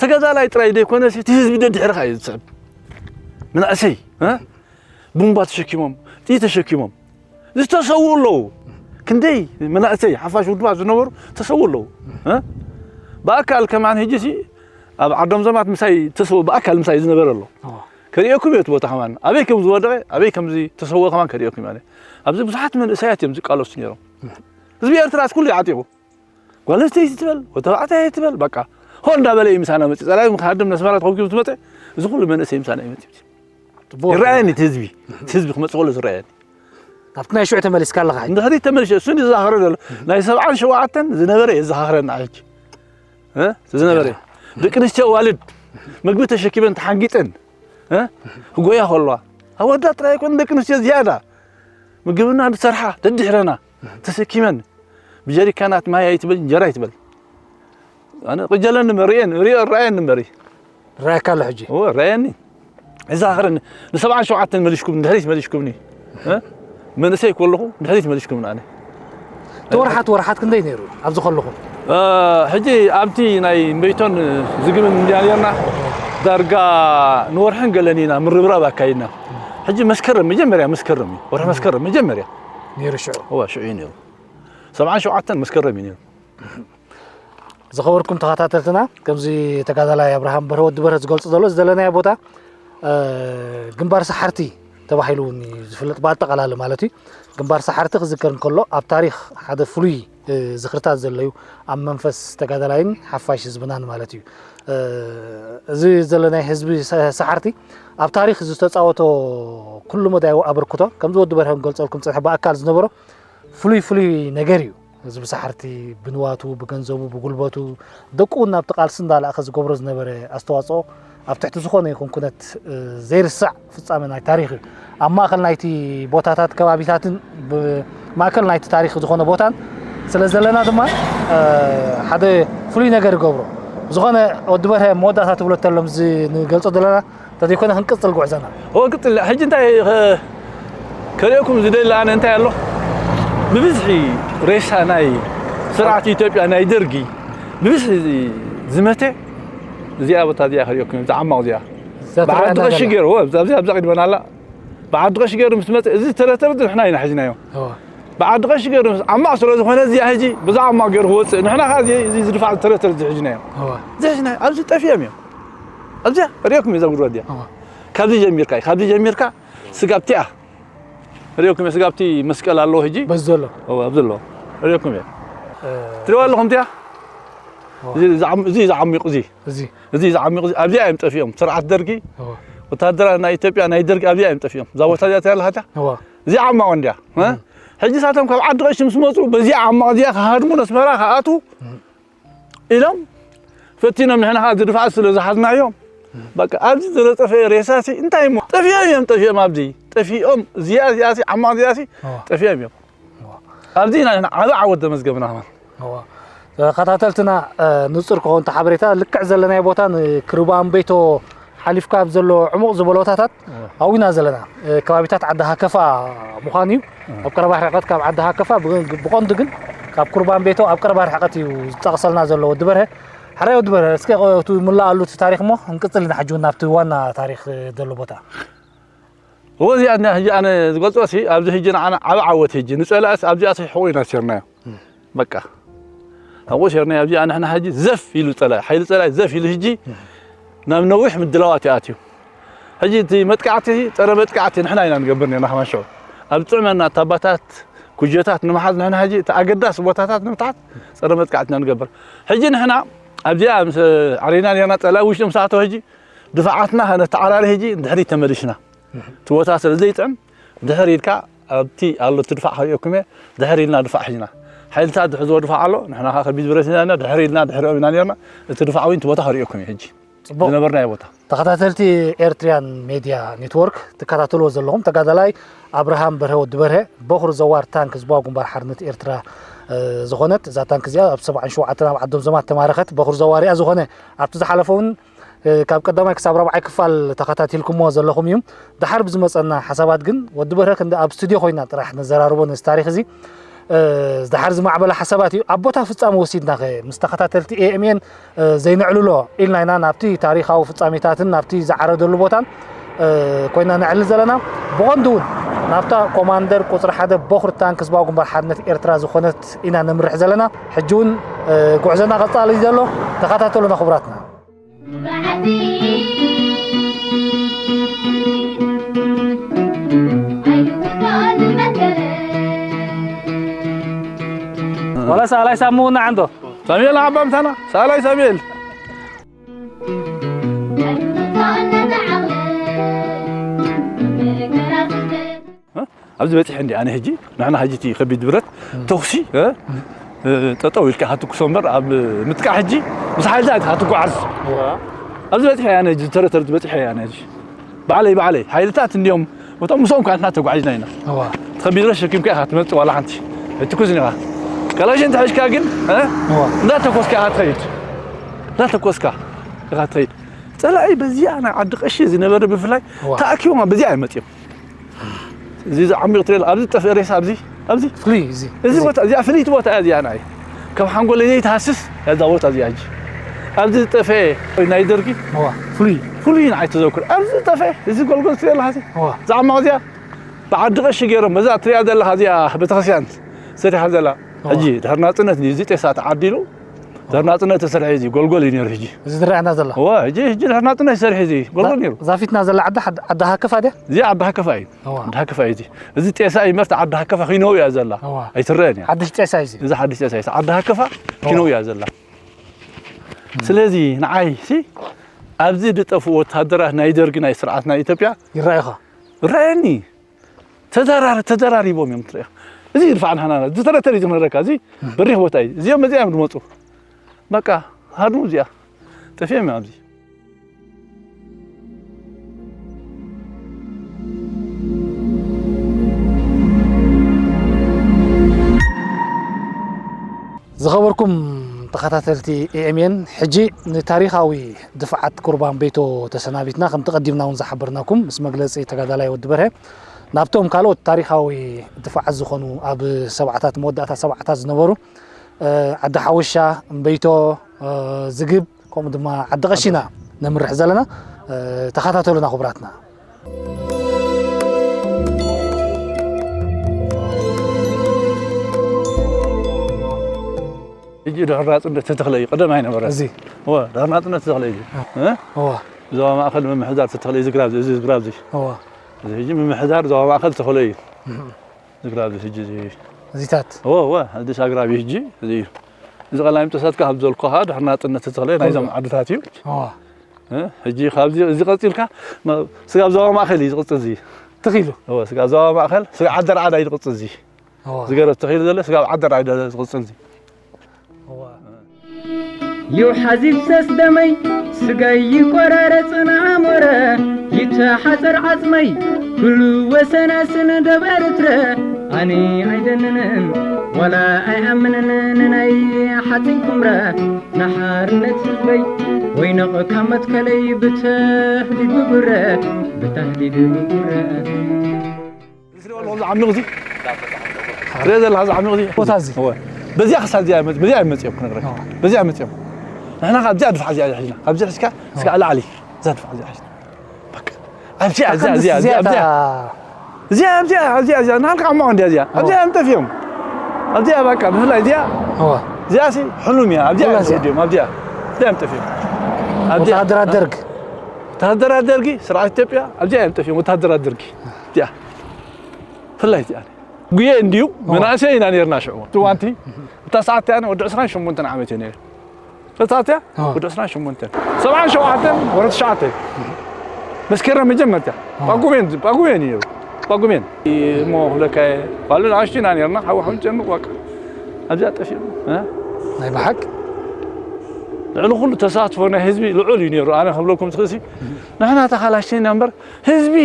ተጋዳላይ ጥራይ ዘይኮነ ሲ፣ እቲ ህዝቢ ደድሕርኻ እዩ ዝስዕብ። መናእሰይ፣ እ? ቡምባ ተሸኪሞም፣ ጥይት ተሸኪሞም ዝተሰዉ ኣለዉ። ክንደይ መናእሰይ ሓፋሽ ውድባት ዝነበሩ ተሰዉ ኣለዉ። እ? ብኣካል ከማን ሕጂ ሲ ኣብ ዓዶም ዘማት ምሳይ ተሰዉ ብኣካል ምሳይ ዝነበረ ኣሎ። ከርእየኩም እየ እቲ ቦታ ከማን ኣበይ ከም ዝወደቐ ኣበይ ከም ዝተሰወ ከማን ከርእየኩም እየ። ኣብዚ ብዙሓት መንእሰያት እዮም ዝቃለሱ ነይሮም። ህዝቢ ኤርትራስ ኩሉ ይዓጢቑ። ጓል ኣንስተይቲ ትበል ወተባዕታይ ትበል በቃ ሆ እንዳበለ እዩ ምሳና መፅእ። ፀላኢ ክሃድም ነስመራ ተኸብኪቡ ትመፀ። እዚ ኩሉ መንእሰይ ምሳና ይመፅእ። ይረኣየኒ እቲ ህዝቢ። እቲ ህዝቢ ክመፅእ ከሎ ዝረኣየኒ። ኣብቲ ናይ ሽዑ ተመሊስካ ኣለኻ ሕጂ? ንድሕሪት ተመሊሰ እሱ እንዲ ዝዛኸረ ዘሎ ናይ ሰብዓን ሸውዓተን ዝነበረ የዘኻኽረና ሕጂ። እ? ዝነበረ ደቂ ኣንስትዮ ኣዋልድ ምግቢ ተሸኪመን ተሓንጊጠን እ? ክጎያ ከለዋ ኣወዳት ጥራይ ኣይኮነ ደቂ ኣንስትዮ ዝያዳ ምግብና ዝሰርሓ ደድሕረና ተሰኪመን ብጀሪካናት ማይ ኣይትበል እንጀራ ኣይትበል። ኣነ ቅጀለን እምበር ርእየን ርእዮ ራእየን እምበር። ራእየካ ኣሎ ሕጂ? እወ ራእየኒ። እዛ ኣኽረኒ ንሰብዓን ሸውዓተን መሊሽኩም ንድሕሪት መሊሽኩምኒ። እ? መንእሰይ ከለኹ ንድሕሪት መሊሽኩምኒ ኣነ። እቲ ወርሓት ወርሓት ክንደይ ነይሩ ኣብዚ ከለኹም? እ፣ ሕጂ ኣብቲ ናይ እምበይቶን ዝግብን እንድያ ነርና ዳርጋ ንወርሕን ገለን ኢና ምርብራብ ኣካይድና። ሕጂ መስከረም መጀመርያ መስከረም እዩ። ወርሒ መስከረም መጀመርያ። ነይሩ ሽዑ? እወ ሽዑ እዩ ነይሩ። ሰብዓን ሸውዓተን መስከረም እዩ ነይሩ። ዝኸበርኩም ተኸታተልትና ከምዚ ተጋዳላይ ኣብርሃም በርሀ ወዲ በርሀ ዝገልጾ ዘሎ እዚ ዘለናዮ ቦታ እ፣ ግንባር ሰሓርቲ ተባሂሉ እውን እዩ ዝፍለጥ ብኣጠቓላሊ ማለት እዩ። ግንባር ሰሓርቲ ክዝከር እንከሎ ኣብ ታሪኽ ሓደ ፍሉይ እ፣ ዝኽርታት ዘሎ እዩ ኣብ መንፈስ ተጋዳላይን ሓፋሽ ህዝብናን ማለት እዩ። እ፣ እዚ ዘለናይ ህዝቢ ሰ- ሰሓርቲ ኣብ ታሪኽ ዝተፃወቶ ኩሉ መዳያዊ ኣበርክቶ ከምዚ ወዲ በርሀ ክገልፀልኩም ፀንሐ ብኣካል ዝነበሮ ፍሉይ ፍሉይ ነገር እዩ። ህዝቢ ሰሓርቲ ብንዋቱ ብገንዘቡ ብጉልበቱ ደቁ እውን ናብቲ ቃልሲ እንዳላእኸ ዝገብሮ ዝነበረ ኣስተዋፅኦ ኣብ ትሕቲ ዝኾነ ይኹን ኩነት ዘይርሳዕ ፍፃመ ናይ ታሪኽ እዩ። ኣብ ማእከል ናይቲ ቦታታት ከባቢታትን ማእከል ናይቲ ታሪኽ ዝኾነ ቦታን ስለ ዘለና ድማ ሓደ ፍሉይ ነገር ይገብሮ። ዝኾነ ወዲ በርሀ መወዳእታ ትብሎ ተሎም ንገልፆ ዘለና እንተዘይኮነ ክንቅፅል ጉዕዞና። እወ ቅፅል ሕጂ እንታይ ከርእየኩም ዝደሊ ኣነ እንታይ ኣሎ ብብዝሒ ሬሳ ናይ ስርዓት ኢትዮጵያ ናይ ደርጊ ብብዝሒ ዝመተ እዚኣ ቦታ እዚኣ ከርእየኩም ዝዓማቕ እዚኣ ብዓዲ ቀሺ ገይሩ ኣብዛ ቅድመና ኣላ ብዓዲ ቀሺ ገይሩ ምስ መፀ እዚ ተረተረ ንሕና ኢና ሒዝናዮ። ብዓዲ ቀሺ ገይሩ ዓማቕ ስለ ዝኾነ እዚኣ ሕጂ ብዛ ዓማቕ ገይሩ ክወፅእ ንሕና ከዓ እዚ ዝድፋዕ ተረተረ ዝሕጅናዮ ዝሕጅናዮ ኣብዚ ጠፊኦም እዮም። ኣብዚኣ ሪኦኩም እዛ ጉድጓድ እዚኣ ካብዚ ጀሚርካ እዩ ካብዚ ጀሚርካ ስጋብቲኣ ሪኦኩም እየ ስጋብቲ መስቀል ኣለዎ ሕጂ በዚ ዘሎ ኣብዚ ኣለዎ ሪኦኩም እየ ትሪዋ ኣለኹም እቲኣ እዚ ዝዓሚቑ እዚ እዚ እዚ ዝዓሚቑ ኣብዚኣ እዮም ጠፊኦም ስርዓት ደርጊ ወታደራ ናይ ኢትዮጵያ ናይ ደርጊ ኣብዚኣ እዮም ጠፊኦም እዛ ቦታ እዚኣ ትሪኣ ኣለኻ እዚኣ ዓማቕ እንዲያ ሕጂ ሳቶም ካብ ዓዲ ቀሺ ምስ መፁ በዚኣ ዓማቕ እዚኣ ክሃድሙ ነስመራ ክኣትዉ ኢሎም ፈቲኖም ንሕና ከዓ ዝድፋዕ ስለ ዝሓዝናዮም በቃ ኣብዚ ዝረጠፈ ሬሳሲ እንታይ እሞ ጠፊኦም እዮም ጠፊኦም ኣብዚ ጠፊኦም እዚኣ እዚኣሲ ዓማቕ እዚኣሲ ጠፊኦም እዮም ኣብዚ ኢና ንሕና ዓቢ ዓወት ዘመዝገብና ከማን ተኸታተልትና ንጹር ክኸውን ተሓበሬታ ልክዕ ዘለናዮ ቦታ ንክርባን ቤቶ ሓሊፍካ ኣብ ዘሎ ዕሙቕ ዝበለ ቦታታት ኣብኡ ኢና ዘለና ከባቢታት ዓዲ ሃከፋ ምዃኑ እዩ ኣብ ቀረባ ርሕቀት ካብ ዓዲ ሃከፋ ብቐንዱ ግን ካብ ኩርባን ቤቶ ኣብ ቀረባ ርሕቀት እዩ ዝጠቕሰልና ዘሎ ወዲ በርሀ ሓራይ ወዲ በርሀ እስከ እቲ ምላእ ኣሉ እቲ ታሪክ እሞ ክንቅፅል ኢና ሕጂ እውን ናብቲ ዋና ታሪክ ዘሎ ቦታ እወ እዚኣ ሕጂ ኣነ ዝገልፆ ሲ ኣብዚ ሕጂ ንዓና ዓብ ዓወት ሕጂ ንፀላእስ ኣብዚኣ ሲ ሕቑ ኢና ሰርናዮ በቃ ኣብኡ ሴርና ኣብዚኣ ንሕና ሕጂ ዘፍ ኢሉ ጸላኢ ሓይሊ ጸላኢ ዘፍ ኢሉ ሕጂ ናብ ነዊሕ ምድላዋት ይኣትዩ ሕጂ እቲ መጥቃዕቲ ጸረ መጥቃዕቲ ንሕና ኢና ንገብር ነርና ከማን ሽዑ ኣብ ዝጥዕመና ታባታት ኩጀታት ንምሓዝ ንሕና ሕጂ እቲ ኣገዳሲ ቦታታት ንምትሓዝ ጸረ መጥቃዕቲ ኢና ንገብር ሕጂ ንሕና ኣብዚኣ ምስ ዓሪና ነርና ጸላኢ ውሽጢ ምስ ኣተወ ሕጂ ድፋዓትና ከነተዓራሪ ሕጂ ንድሕሪት ተመሊስና እቲ ቦታ ስለ ዘይጥዕም ድሕር ኢልካ ኣብቲ ኣሎ እቲ ድፋዕ ከርእየኩም እየ ድሕር ኢልና ድፋዕ ሒዝና ሓይልታት ዝሕዝዎ ድፋዕ ኣሎ ንሕና ከዓ ከቢድ ብረት ኢና ድሕር ኢልና ድሕሪኦም ኢና ነርና እቲ ድፋዕ እውን እቲ ቦታ ከርእየኩም እዩ ሕጂ ዝነበርናዮ ቦታ ተኸታተልቲ ኤርትሪያን ሜድያ ኔትወርክ ትከታተልዎ ዘለኹም ተጋዳላይ ኣብርሃም በርሀ ወዲ በርሀ በኹር ዘዋር ታንክ ህዝባዊ ግንባር ሓርነት ኤርትራ ዝኾነት እዛ ታንክ እዚኣ ኣብ ሰብዓን ሸውዓተን ኣብ ዓዶም ዘማት ተማረኸት በኹር ዘዋር እያ ዝኾነ ኣብቲ ዝሓለፈ እውን ካብ ቀዳማይ ክሳብ ራብዓይ ክፋል ተኸታቲልኩሞ ዘለኹም እዩ ድሓር ብዝመፀና ሓሳባት ግን ወዲ በርሀ ክንዲ ኣብ ስቱድዮ ኮይና ጥራሕ ነዘራርቦ ነዚ ታሪክ እዚ ድሓር ዝማዕበለ ሓሳባት እዩ ኣብ ቦታ ፍፃሚ ወሲድና ከ ምስ ተኸታተልቲ ኤኤምኤን ዘይነዕልሎ ኢልና ኢና ናብቲ ታሪካዊ ፍፃሜታትን ናብቲ ዝዓረደሉ ቦታን ኮይና ነዕልል ዘለና። ብቐንዱ እውን ናብታ ኮማንደር ቁፅሪ ሓደ በኹሪ ታንክ ህዝባዊ ግንባር ሓርነት ኤርትራ ዝኾነት ኢና ነምርሕ ዘለና። ሕጂ እውን ጉዕዞና ቀጻሊ እዩ ዘሎ። ተኸታተሉና ክቡራትና። ዋላ ሳላይ ሳሙና ዓንዶ ሳሙኤል ዓባ ምሳና ሳላይ ሳሙኤል። ኣብዚ በፂሐ እንዲ ኣነ ሕጂ ንሕና ሕጂ እቲ ከቢድ ብረት ተኹሲ ጠጠው ኢልካ ኢኻ ትኩሶ እምበር ኣብ ምጥቃዕ ሕጂ ምስ ሓይልታት ኢኻ ትጓዓዝ። ኣብዚ በፂሐ ኣነ ሕጂ ዝተረተረ በፂሐ ኣነ ሕጂ ባዕለይ ባዕለይ ሓይልታት እንዲዮም እቶም ምስኦም ኳ ንሕና ተጓዒዝና ኢና። ከቢድ ብረት ሸኪምካ ኢኻ ትመፅእ ዋላ ሓንቲ ኣይትኩስን ኢኻ። ካላሽን ተሒዝካ ግን እንዳተኮስካ ኢኻ ትኸይድ። እንዳተኮስካ ኢኻ ትኸይድ። ፀላኢ በዚኣ ናይ ዓዲ ቀሺ ዝነበረ ብፍላይ ተኣኪቦም በዚኣ እዮም መፂኦም። እዚ ዝዓሚቕ ትሬል ኣብዚ ጠፍአ ሬሳ ኣብዚ ኣብዚ ፍሉይ እዚ እዚ ቦታ እዚኣ ፍልይቲ ቦታ እያ እዚኣ ናይ ከም ሓንጎለይ ዘይትሃስስ እዛ ቦታ እዚኣ ሕጂ ኣብዚ ዝጠፍአ ናይ ደርጊ እዋ ፍሉይ ፍሉይ ንዓይ ተዘክር ኣብዚ ዝጠፍአ እዚ ጎልጎል ትሬል ሃዚ እዋ ዝዓማቕ እዚኣ ብዓዲ ቀሺ ገይሮም በዛ ትሪኣ ዘለኻ እዚኣ ቤተክርስትያን ሰሪሓ ዘላ እዋ ሕጂ ድሕሪ ናፅነት እዚ ጤሳ ተዓዲሉ ድሕሪ ናፅነት ተሰርሐ እዚ ጎልጎል እዩ ነይሩ ሕጂ እዚ ዝረኣና ዘሎ እዋ ሕጂ ሕጂ ድሕሪ ናፅነት ይሰርሕ እዚ ጎልጎል ነይሩ ዛፊትና ዘላ ዓዲ ሓድ- ዓዲ ሃከፋ ድያ እዚኣ ዓዲ ሃከፋ እዩ እዋ ዓዲ ሃከፋ እዩ እዚ እዚ ጤሳ እዩ መርት ዓዲ ሃከፋ ኪነው እያ ዘላ እዋ ኣይትረአን እያ ሓድሽ ጤሳ እዩ እዚ እዚ ሓድሽ ጤሳ እዩ ዓዲ ሃከፋ ኪነው እያ ዘላ ስለዚ ንዓይ ሲ ኣብዚ ዝጠፍኡ ወታደራት ናይ ደርጊ ናይ ስርዓት ናይ ኢትዮጵያ ይረኣዩኻ ይረኣየኒ ተደራር ተደራሪቦም እዮም ትሪኦ እዚ ይድፋዕ ንሓና ዝተረተር እዩ ዝነረካ እዚ በሪኽ ቦታ እዩ እዚኦም መዚኣ እዮም ዝመፁ በቃ ሃድሙ እዚኣ ጠፊኦም እዮም ኣብዚ ዝኸበርኩም ተኸታተልቲ ኤኤምኤን ሕጂ ንታሪኻዊ ድፍዓት ቁርባን ቤቶ ተሰናቢትና ከምቲ ቀዲምና እውን ዝሓበርናኩም ምስ መግለፂ ተጋዳላይ ወዲ በርሀ ናብቶም ካልኦት ታሪኻዊ ድፋዓት ዝኾኑ ኣብ ሰባዓታት መወዳእታ ሰባዓታት ዝነበሩ ዓዲ ሓወሻ እምበይቶ ዝግብ ከምኡ ድማ ዓዲ ቀሺና ነምርሕ ዘለና ተኸታተሉና ክቡራትና ሕጂ ድሕሪ ናፅነት ተተኽለ እዩ ቀደም ኣይነበረ እዚ ድሕሪ ናፅነት ተተኽለ እዩ ዞባ ማእኸል ምምሕዳር ተተኽለ እዚ ግራብ እዚ ግራብ እዚ እዚ ሕጂ ምምሕዳር ዞባ ማእኸል ተኽለ እዩ እዚ ግራብ እዚ ሕጂ እዚ እዚታት እወ እወ ኣዲስ ኣግራብ እዩ ሕጂ እዚ እዩ እዚ ቀላሚ ጥሰትካ ካብ ዘልኮኻ ድሕሪ ናፅነት ተተኽለ ናይዞም ዓድታት እዩ ሕጂ ካብዚ እዚ ቀፂልካ ስጋብ ዞባ ማእኸል እዩ ዝቕፅል እዚ ትኽኢሉ ስጋብ ዞባ ማእኸል ስጋብ ዓዲ ኣርዓዳ እዩ ዝቕፅል እዚ ዝገረብ ተኺሉ ዘሎ ስጋብ ዓዲ ኣርዓዳ ዝቕፅል እዚ ይውሓዝ ይፍሰስ ደመይ ስጋይ ይቆራረጽ ንኣሞረ ይተሓጸር ዓጽመይ ኩሉ ወሰናስን ደበርትረ ኣነ ኣይደንንን ዋላ ኣይኣምንን ንናይ ሓጺን ኩምረ ንሓርነት ህዝበይ ወይነቕ ካብ መትከለይ ብተህዲድ ብጉረ ብተህዲድ ብጉረ ዝዓሚቕ እዚ ትሪኦ ዘለኻ ዝዓሚቕ እዚ ቦታ እዚ በዚኣ ክሳብ እዚኣ በዚኣ እዮም መፂኦም ክነግረካ በዚኣ እዮም መፂኦም ንሕና ኣብዚኣ ድፋዕ እዚኣ ሒዝና ካብዚ ሒዝካ እስካ ላዕሊ እዛ ድፋዕ እዚኣ ሒዝና ኣብዚኣ እዚኣ እዚኣ እዚኣ እዚኣ እዚኣ እዚኣ እዚኣ እዚኣ ናልካ ዓማቕ እንዲያ እዚኣ ኣብዚኣ እዮም ጠፊኦም ኣብዚኣ በቃ ብፍላይ እዚኣ እዚኣ ሲ ሕሉም እያ ኣብዚኣ እዮም ተወዲኦም ኣብዚኣ ኣብዚኣ እዮም ጠፊኦም ኣብዚኣ ወተሃደራት ደርግ ወተሃደራት ደርጊ ስርዓት ኢትዮጵያ ኣብዚኣ እዮም ጠፊኦም ወተሃደራት ደርጊ እዚኣ ፍላይ እዚኣ ጉየ እንድዩ መናእሰይ ኢና ነርና ሽዑ እዋንቲ እታ ሰዓት እቲኣ ወዲ ዕስራን ሸሞንተን ዓመት እየ ነረ እታ ሰዓት እቲኣ ወዲ ዕስራን ሸሞንተን ሰብዓን ሸውዓተን ወረ ትሽዓተ መስከረም መጀመርታ ጳጉሜን ጳጉሜን እዩ ጳጉሜን እሞ ክብለካ ካልእ ንኣሽቱ ኢና ነርና ሓዊ ሓዊ ጨምቕ በቃ ኣብዚኣ ጠፊኡ ናይ ብሓቅ ልዕሊ ኩሉ ተሳትፎ ናይ ህዝቢ ልዑል እዩ ነሩ ኣነ ክብለኩም ትኽእሲ ንሕና ተኻላሽና እምበር ህዝቢ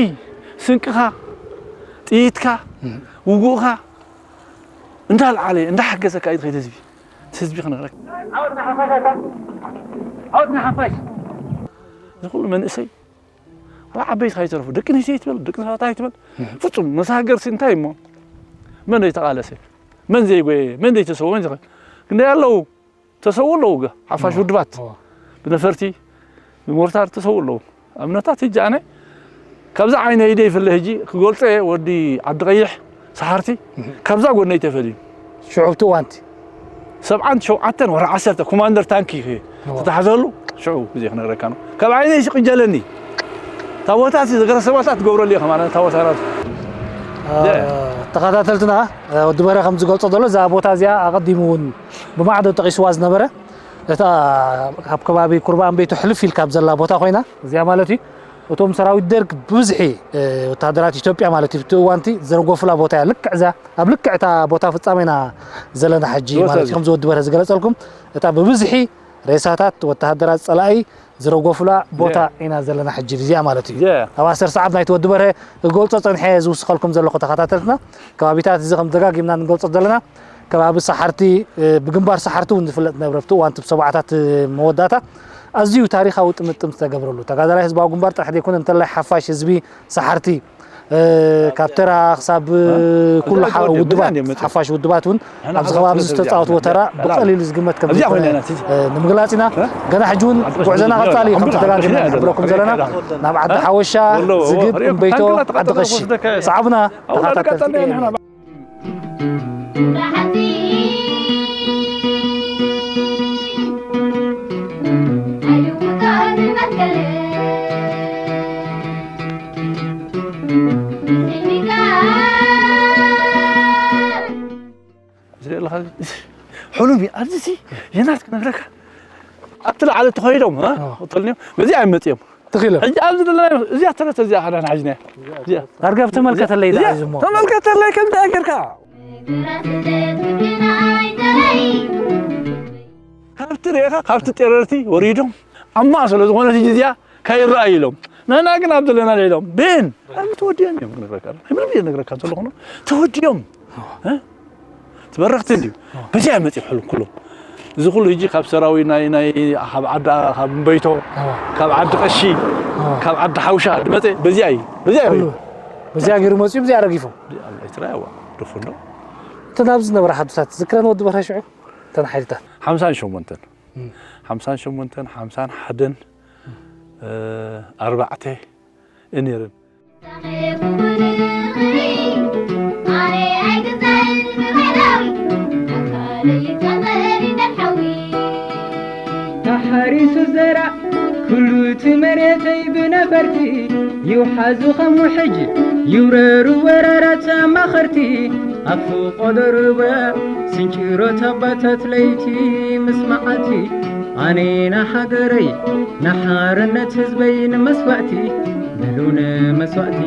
ስንቅኻ ጥይትካ ውጉእኻ እንዳልዓለ እንዳሓገዘካ እዩ ዝኸይድ ህዝቢ ህዝቢ ክነግረካ ዓወት ንሓፋሽ እዚ ኩሉ መንእሰይ ዓበይቲ ካይተረፉ ደቂ ኣንስትዮ ይትበል ደቂ ተባዕታይ ይትበል ፍጹም መሳገርሲ እንታይ እሞ መን ዘይተቃለሰ መን ዘይጎየ መን ዘይተሰወ መን ክንደይ ኣለዉ ተሰው ኣለዉ ሓፋሽ ውድባት ብነፈርቲ ብሞርታር ተሰው ኣለዉ ኣብነታት ሕጂ ኣነ ካብዛ ዓይነይ ደይፍለ ሕጂ ክገልጾ እየ፣ ወዲ ዓዲ ቀይሕ ሰሓርቲ ካብዛ ጎነይ ተፈልዩ። ሽዑ ኣብቲ እዋንቲ? ሰብዓን ሸውዓተን ወርሒ ዓሰርተ ኮማንደር ታንኪ እወ። ዝተታሕዘሉ ሽዑ ግዜ ክነግረካ ነው። ካብ ዓይነይ ሽቅጀለኒ። ታቦታት ዝገረ ሰባት ትገብረሉ ኢኻ ማለት ታቦታት። አ፣ ደ- ተኸታተልትና፣ አ፣ ወዲ በረ ከም ዝገልጾ ዘሎ እዛ ቦታ እዚኣ ኣቐዲሙ እውን ብማዕዶ ጠቒስዋ ዝነበረ እታ ካብ ከባቢ ኩርባ ኣንበይቶ ሕልፍ ኢልካ ኣብ ዘላ ቦታ ኮይና እዚኣ ማለት እዩ። እቶም ሰራዊት ደርግ ብብዝሒ፣ እ፣ ወተሃደራት ኢትዮጵያ ማለት እዩ፣ ኣብቲ እዋንቲ ዘረጎፉላ ቦታ እያ። ልክዕ እዛ፣ ኣብ ልክዕ እታ ቦታ ፍጻሜ ኢና ዘለና ሕጂ ቦታ ማለት እዩ። እዚ። ከምዚ ወዲ በርሀ ዝገለጸልኩም፣ እታ ብብዝሒ ሬሳታት ወተሃደራት ጸላኢ ዝረጎፉላ ቦታ እያ። ኢና ዘለና ሕጂ እዚኣ ማለት እዩ። እያ። ኣብ ኣሰር ሰዓብ ናይቲ ወዲ በርሀ እገልጾ ጸንሐ ዝውስኸልኩም ዘለኹ ተኸታተልትና፣ ከባቢታት እዚ ከም ደጋጊምና ንገልጾ ዘለና፣ ከባቢ ሰሓርቲ፣ እ፣ ብግንባር ሰሓርቲ እውን ዝፍለጥ ነበረ። ኣብቲ እዋን፣ እቲ ሰብዓታት፣ እ፣ መወዳእታ ኣዝዩ ታሪኻዊ ጥምጥም ዝተገብረሉ፣ ተጋዳላይ ህዝባዊ ግንባር ጥራሕ ዘይኮነ፣ እንተላይ ሓፋሽ ህዝቢ ሰሓርቲ፣ እ፣ ካብ ተራ ክሳብ፣ እ፣ እ? ኩሉ እዚኣ ሓ-፣ ትወዲ፣ ውድባት፣ እዚኣ እንዲያ መጽእ። ሓፋሽ ውድባት እውን ንሕና ኣብዚ ሓዛ ከባቢ ትወዲ ዝተጻወትዎ እዚኣ። ተራ እዚኣ። ብቐሊሉ ዝግመት ከም እዚኣ ዘይኮነ፣ ኮይና ኢና፣ እቲ እ፣ ንምግላጽ ኢና። እ? ገና ሕጂ እውን ዓዲ ጉዕዞና ቀጻሊ እዩ፣ ከምቲ ዓዲ ደጋጊምና ቀሺ ንሕብረኩም ዘለና። ዓዲ ናብ ዓዲ እ? ሓወሻ፣ ወሎ፣ ዝግብ፣ ወሎ፣ እምበይቶ፣ ታንክላ ዓዲ ተቐጠለ ቀሺ። ወስደካ እያ። ሰዓብና፣ ኣውራ ተኸታተልቲ ቀጻሊ ኢና። ንሕና። ዝርኢ ኣለኻ፣ እዚ ሕሉም እዩ። ኣብዚ ሲ የናት ክነግረካ፣ ኣብቲ ላዕሊ ተኸይዶም፣ እ? ኣዎ። ቅተልኒዮም፣ በዚ ኣይመጽዮም። ትኽኢሎም። ሕጂ ኣብዚ ዘለና፣ እዚኣ ተረት፣ እዚኣ ሓዳን ሓጅና። እዚኣ። ዳርጋ ብተመልከተለይ እዚኣ፣ ደኣ እዩ እሞ። ተመልከተለይ፣ ከምዚ ጌርካ። ካብቲ ርኤኻ፣ ካብቲ ጤረርቲ ወሪዶም፣ ኣብ ማእከል ስለ ዝኾነት ሕጂ እዚኣ ካይረኣዩ ኢሎም። ንሕና ግን ኣብ ዘለና ልዒሎም። ብን? ኣብ ተወዲኦም እዮም ክነግረካ። ምንም እየ ነግረካ እንተለኹ ነው። ተወዲኦም። እ? ትበረኽቲ እንድዩ። በዚኣ መጺኦም ሕሉም ኩሎም። እዚ ኩሉ ሕጂ ካብ ሰራዊ ናይ፣ ናይ፣ ካብ ዓዲ፣ ካብ እምበይቶ፣ ኣዋ። ካብ ዓዲ ቀሺ፣ ኣዋ። ካብ ዓዲ ሓውሻ ዝመጸ በዚኣ እዩ። በዚኣ እዩ። ኩሉ በዚኣ ገይሩ መጺኡ፣ በዚኣ ረጊፎም። ኣብ ኤርትራ ያዋ፣ ደፎ እንዶ። እተን ኣብዚ ዝነበራ ሓድታት ዝክረን ወዲ በርሀ ሽዑ፣ እተን ሓይልታት? ሓምሳን ሸሞንተን። እም። ሓምሳን ሸሞንተን፣ ሓምሳን ሓደን፣ እ፣ ኣርባዕተ፣ ነይረን። ተሓሪሱ ዘራእ ኩሉ እቲ መሬተይ ብነፈርቲ፣ ይውሓዙ ከም ውሕጅ ይውረሩ ወራራት ኣማኸርቲ፣ ኣብ ፈቖዶ ሩባ ስንጭሮት ኣባታት ለይቲ ምስ መዓልቲ፣ ኣነ ንሃገረይ ንሓርነት ህዝበይ ንመስዋእቲ፣ በሉ ንመስዋእቲ።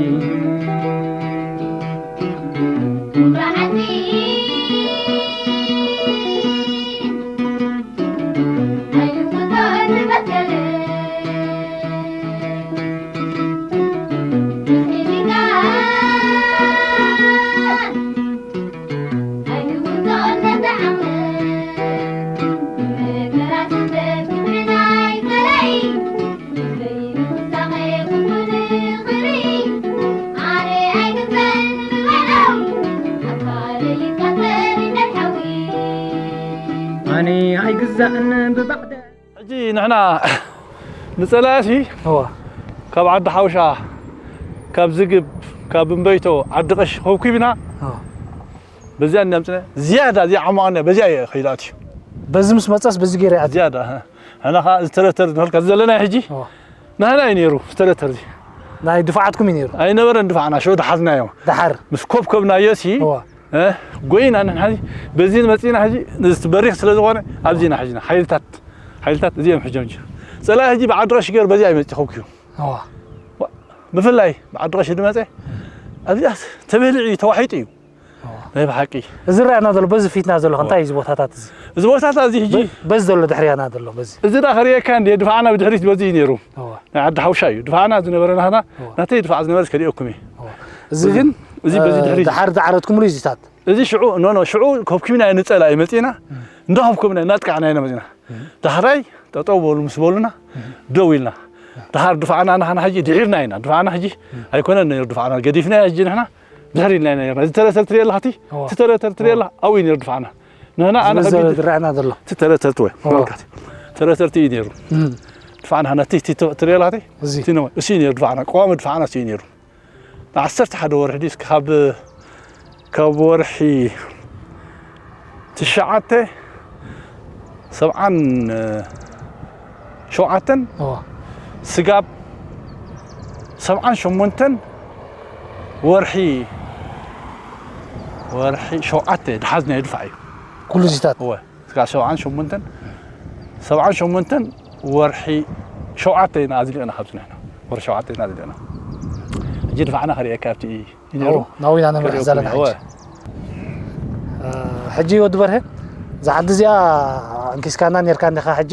ኣነ ኣይግዛእን ብባዕደ። ሕጂ ንሕና ንጸላእሲ እዋ። ካብ ዓዲ ሓውሻ፣ ካብ ዝግብ፣ ካብ እምበይቶ፣ ዓዲ ቀሺ ከብኪብና እዋ። በዚኣ እናምጽና ዝያዳ እዚኣ ዓማቕና በዚኣ እየ ከይዳት እዩ። በዚ ምስ መጸስ በዚ ገይረ እያ። ዝያዳ፣ ሀ። ንሕና ኸዓ ዝተረተር ንፈልካ ዘለና ሕጂ እዋ። ንሕና እዩ ነይሩ ዝተረተር እዚ። ናይ ድፋዓትኩም እዩ ነይሩ? ኣይነበረን ድፋዕና፣ ሽዑ ድሓዝናዮ። ድሓር? ምስ ኮብኮብናዮ ሲ፣ እዋ። እ፣ ጎይና ንሕና ሕጂ በዚ መጺና ሕጂ፣ እዚ በሪኽ ስለ ዝኾነ፣ ኣብዚ ኢና ሕጂ ሓይልታት፣ ሓይልታት እዚኦም ሕጆም ጂ። ጸላኢ ሕጂ ብዓዲ ቀሺ ገይሩ በዚ ኣይመጽእ ከብክዩ። እዋ። ዋ-፣ ብፍላይ ብዓዲ ቀሺ ድመጸ፣ ኣብዚኣ ተበሊዑ እዩ፣ ተዋሒጡ እዩ። እዋ። ናይ ብሓቂ። እዚ ዝረኣየና ዘሎ፣ በዚ ፊትና ዘሎ፣ እንታይ እዩ እዚ ቦታታት እዚ? እዚ ቦታታት እዚ ሕጂ በ-፣ በዚ ዘሎ ድሕሪያና ዘሎ፣ በዚ። እዚ ደኣ ከርእየካ እንድየ፣ ድፋዕና ብድሕሪት በዚ እዩ ነይሩ። እዋ። ናይ ዓዲ ሓውሻ እዩ። ድፋዕና ዝነበረ ናህና፣ እዋ። ናተይ ድፋዕ ዝነበረ ከርእየኩም እየ። እዋ። እዚ እዚ፣ ግን፣ እዚ በዚ እ፣ ድሕሪት። ድሓር ዝዓረትኩምሉ እዩ እዚታት? እዚ ሽዑ፣ ኖ፣ ኖ፣ ሽዑ ከብኪብና ንጸላኢ መጺና፣ እም። እንዳኸብከብና፣ እናጥቃዕና ኢና መጺና። እም። ዳሕራይ ጠጠው በሉ ምስ በሉና፣ እም። ደው ኢልና። ደሓር ድፋዕና ንሕና ሕጂ ድሒርና ኢና። ድፋዕና ሕጂ እም። ኣይኮነን ነይሩ ድፋዕና፣ ገዲፍና ሕጂ ንሕና ድሕር ኢልና ኢና ነርና። እዚ ተረተር ትሪኦ ኣለኻ እቲ? እዋ። እቲ ተረተር ትሪኦ እዋ። ኣለኻ? ኣብኡ እዩ ነይሩ ድፋዕና። ንሕና ኣነ እዚ ከቢድ ዝረኣየና ዘሎ። እቲ ተረተር ትወ፣ እዋ። ተመልከት። ተረተር እቲ እዩ ነይሩ። እም። ድፋዕና ንሕና እቲ፣ እቲ ትሪኦ ኣለኻ እቲ? እዚ። እቲ ነው፣ እሱ እዩ ነይሩ ድፋዕና። ቀዋሚ ድፋዕና እሱ እዩ ነይሩ። ንዓሰርተ ሓደ ወርሒ ድዩ እስኪ ካብ ካብ ወርሒ ትሽዓተ ሰብዓን ሸውዓተን እዋ። ስጋብ ሰብዓን ሸሞንተን ወርሒ ወርሒ ሸውዓተ ድሓዝናዮ ድፋዕ እዩ። ኩሉ እዚታት እወ። ስጋብ ሰብዓን ሸሞንተን ሰብዓን ሸሞንተን ወርሒ ሸውዓተ ኢና ኣዝሊቕና ካብዚ ንሕና ወርሒ ሸውዓተ ኢና ኣዝሊቕና። ሕጂ ድፋዕና ክርእየካ ኣብቲ ይነሩ። ናዊና ነምርሕ ዘለና ሕጂ። ሕጂ ወዲ በርሀ፣ እዛ ዓዲ እዚኣ ኣንኪስካና ኔርካ እንዲኻ። ሕጂ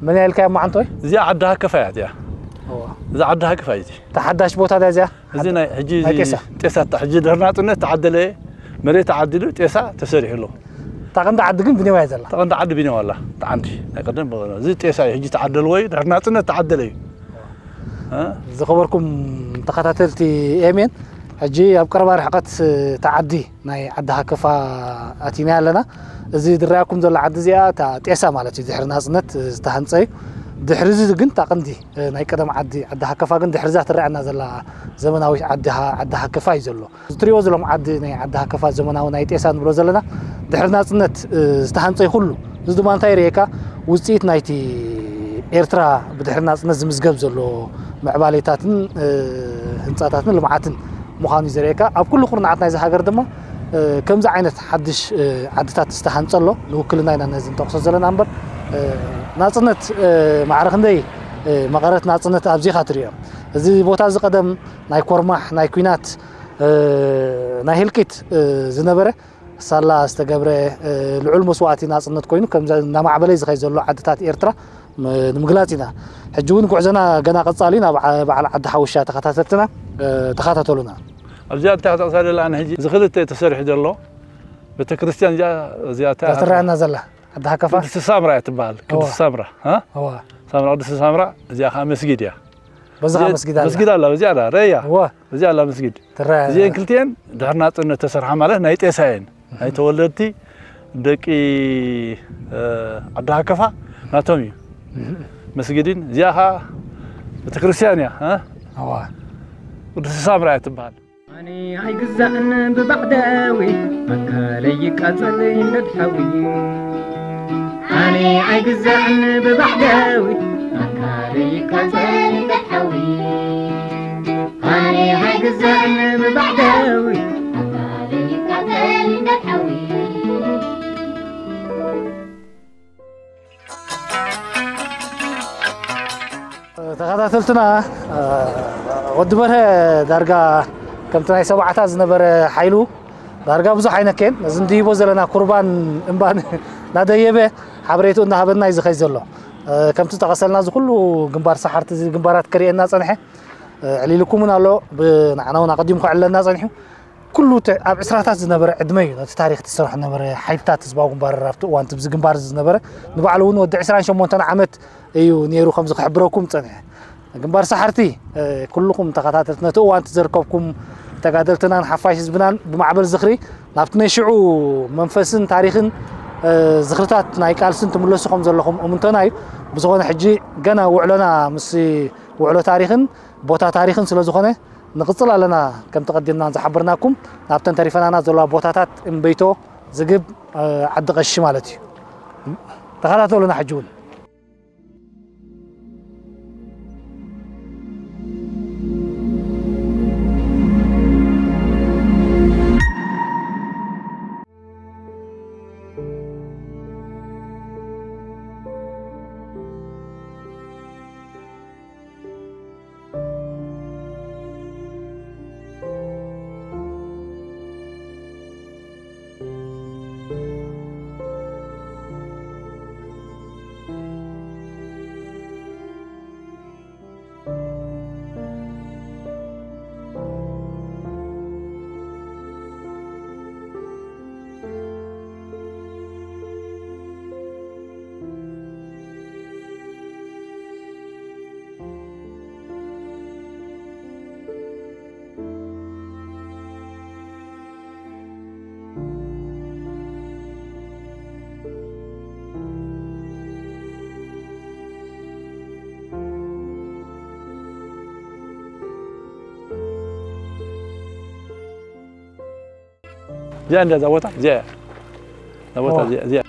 መን ኢልካ ማዓንቶ ወይ? እዚኣ ዓዲ ሃከፋ እያ እዚኣ። እዛ ዓዲ ሃከፋ እዩ። ተሓዳሽ ቦታ እያ እዚኣ። እዚ ናይ ሕጂ ጤሳ። ጤሳ ሕጂ ድሕሪ ናጽነት ተዓደለ መሬት ተዓዲሉ ጤሳ ተሰሪሑ ኣሎ። ታቐንዲ ዓዲ ግን ብኔዋ እያ ዘላ። ታቐንዲ ዓዲ ብኔዋ ኣላ። ተዓንዲ ናይ ቀደም እዚ ጤሳ እዩ። ሕጂ ተዓደልዎ እዩ። ድሕሪ ናጽነት ተዓደለ እዩ። ዝኸበርኩም ተኸታተልቲ ኤሜን፣ ሕጂ ኣብ ቀረባ ርሕቐት ተዓዲ ናይ ዓዲ ሃከፋ ኣቲና ኣለና። እዚ ዝረኣኩም ዘሎ ዓዲ እዚኣ እታ ጤሳ ማለት እዩ። ድሕሪ ናጽነት ዝተሃንጸ እዩ። ድሕሪ እዚ ግን እታ ቀንዲ ናይ ቀደም ዓዲ ዓዲ ሃከፋ ግን ድሕሪ እዛ ትረኣና ዘላ ዘመናዊት ዓዲ ሃ- ዓዲ ሃከፋ እዩ ዘሎ። እዚ ትሪእዎ ዘለኹም ዓዲ ናይ ዓዲ ሃከፋ ዘመናዊ ናይ ጤሳ ንብሎ ዘለና ድሕሪ ናጽነት ዝተሃንጸ እዩ ኩሉ። እዚ ድማ እንታይ የርእየካ? ውጽኢት ናይቲ ኤርትራ ብድሕሪ ናጽነት ዝምዝገብ ዘሎ ምዕባሌታትን ህንጻታትን ልምዓትን ምዃኑ እዩ ዘርእየካ። ኣብ ኩሉ ኩርናዓት ናይዚ ሃገር ድማ ከምዚ ዓይነት ሓድሽ ዓድታት ዝተሃንጸ ኣሎ። ንውክልና ኢና ነዚ ንጠቕሶ ዘለና እምበር ናጽነት ማዕረ ክንደይ መቐረት ናጽነት ኣብዚኻ ትርእዮ። እዚ ቦታ እዚ ቀደም ናይ ኮርማሕ ናይ ኲናት ናይ ህልቂት ዝነበረ ሳላ ዝተገብረ ልዑል መስዋእቲ ናጽነት ኮይኑ ከምዚ እናማዕበለ ዝኸይ ዘሎ ዓድታት ኤርትራ ንምግላጽ ኢና። ሕጂ እውን ጉዕዞና ገና ቀጻሊ ናብ በዓል ዓዲ ሓውሻ ተኸታተልትና ተኸታተሉና። ኣብዚኣ እንታይ ክጠቕሳ ደላ ኣነ ሕጂ እዚ ክልተ ተሰሪሑ ዘሎ ቤተክርስትያን እዚኣ እዚኣ እታ ትረኣና ዘላ ዓዲ ሃከፋ ቅድስቲ ሳምራ እያ ትበሃል። ቅድስቲ ሳምራ እ? እዋ። ሳምራ ቅድስቲ ሳምራ እዚኣ ከዓ መስጊድ እያ። በዚ ከዓ እዚኣ መስጊድ ኣላ። መስጊድ ኣላ፣ በዚኣ ኣላ፣ ረእያ። እዋ። በዚኣ ኣላ መስጊድ። ትረአ። እዚአን ክልቲአን ድሕሪ ናጽነት ተሰርሓ ማለት ናይ ጤሳ እየን። ናይ ተወለድቲ ደቂ እ፣ ዓዲ ሃከፋ ናቶም እዩ። መስጊድን እዚኣ ከዓ ቤተክርስትያን እያ እ? እዋ። ቅድስቲ ሳምራ እያ ትበሃል። ኣነ ኣይግዛእን ብባዕዳዊ ኣካለይ ይቃጸል ይንደድ ሓዊ። ኣነ ኣይግዛእን ብባዕዳዊ ኣካለይ ይቃጸል ይንደድ ሓዊ። ኣነ ኣይግዛእን ብባዕዳዊ ኣካለይ ይቃጸል ይንደድ ሓዊ። ተኸታተልትና ወዲ በርሀ ዳርጋ ከምቲ ናይ ሰብዓታት ዝነበረ ሓይሉ ዳርጋ ብዙሕ ኣይነከየን። እዚ ንድይቦ ዘለና ኩርባን እምባን እናደየበ ሓበሬትኡ እናሃበና እዩ ዝኸይ ዘሎ። ከምቲ ዝጠቐሰልና እዚ ኩሉ ግንባር ሰሓርቲ እዚ ግንባራት ከርእየና ጸንሐ። ዕሊልኩም እውን ኣሎ ብንዓና እውን ኣቐዲሙ ከዕልለና ጸኒሑ። ኩሉ እቲ ኣብ ዕስራታት ዝነበረ ዕድመ እዩ ነቲ ታሪኽ ትሰርሖ ነበረ። ሓይልታት ህዝባዊ ግንባር ኣብቲ እዋን እቲ ብዚ ግንባር እዚ ዝነበረ ንባዕሉ እውን ወዲ ዕስራን ሸሞንተን ዓመት እዩ ነይሩ ከምዚ ክሕብረኩም ጸኒሐ። ግንባር ሰሓርቲ ኩልኹም ተኸታተልቲ ነቲ እዋን እቲ ዘርከብኩም ተጋደልትናን ሓፋሽ ህዝብናን ብማዕበል ዝኽሪ ናብቲ ናይ ሽዑ መንፈስን ታሪኽን ዝኽርታት ናይ ቃልስን ትምለሱ ከም ዘለኹም እምንቶና እዩ። ብዝኾነ ሕጂ ገና ውዕሎና ምስ ውዕሎ ታሪኽን ቦታ ታሪኽን ስለ ዝኾነ ንቕጽል ኣለና። ከምቲ ቀዲምና ዝሓበርናኩም ናብተን ተሪፈናና ዘለዋ ቦታታት እምበይቶ ዝግብ ዓዲ ቀሺ ማለት እዩ። ተኸታተሉና ሕጂ እውን። እዚኣ እንዳ እዛ ቦታ እዚኣ እያ። እዛ ቦታ እዋ። እዚኣ እዚኣ።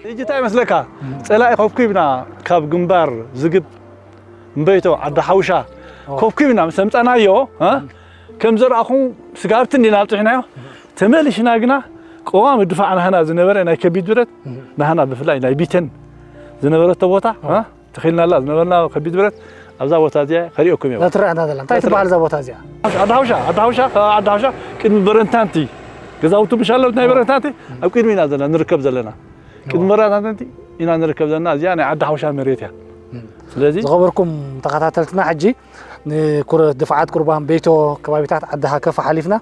ሕጂ እንታይ ይመስለካ? ጸላኢ ኮብኩብና ካብ ግንባር ዝግብ እምበይቶ ዓዲ ሓውሻ ኦ። ኮብኩብና ምስ ኣምጻናዮ እ? ከም ዘርኣኹም ስጋብቲ እንዲና ኣብጽሕናዮ። ተመሊሽና ግና ቀዋሚ ድፋዕ ናህና ዝነበረ ናይ ከቢድ ብረት ናህና ብፍላይ ናይ ቢተን ዝነበረቶ ቦታ እ? ተኺልናላ ዝነበርና ከቢድ ብረት ኣብዛ ቦታ እዚኣ ከሪኦኩም እዮም። እዛ ትረኣና ዘላ እንታይ ትበሃል እዛ ቦታ እዚኣ? ዓዲ ሓውሻ ዓዲ ሓውሻ ዓዲ ሓውሻ ቅድሚ በረንታንቲ ገዛውቱ ብሻለውት ናይ በረንታንቲ ኣብ ቅድሚ ኢና ዘለና ንርከብ ዘለና ቅድሚ በረንታንቲ ኢና ንርከብ ዘለና እዚኣ ናይ ዓዲ ሓውሻ መሬት እያ። ስለዚ ዝኸበርኩም ተኸታተልትና ሕጂ ንኩረ ድፍዓት ቁርባን ቤቶ ከባቢታት ዓዲ ሃከፋ ሓሊፍና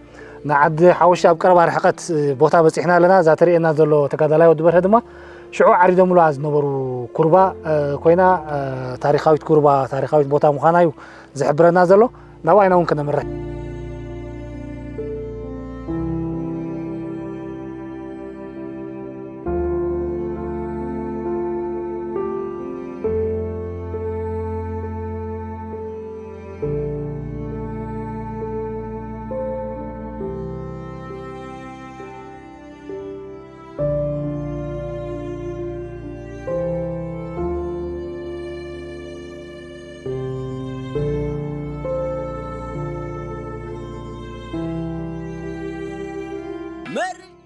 ንዓዲ ሓወሻ ኣብ ቀረባ ርሕቀት ቦታ በፂሕና ኣለና። እዛ ትርእየና ዘሎ ተጋዳላይ ወዲ በርሀ ድማ ሽዑ ዓሪዶምላ ዝነበሩ ኩርባ ኮይና ታሪካዊት ኩርባ ታሪካዊት ቦታ ምዃና እዩ ዝሕብረና ዘሎ። ናብኣ ኢና እውን ክነምርሕ።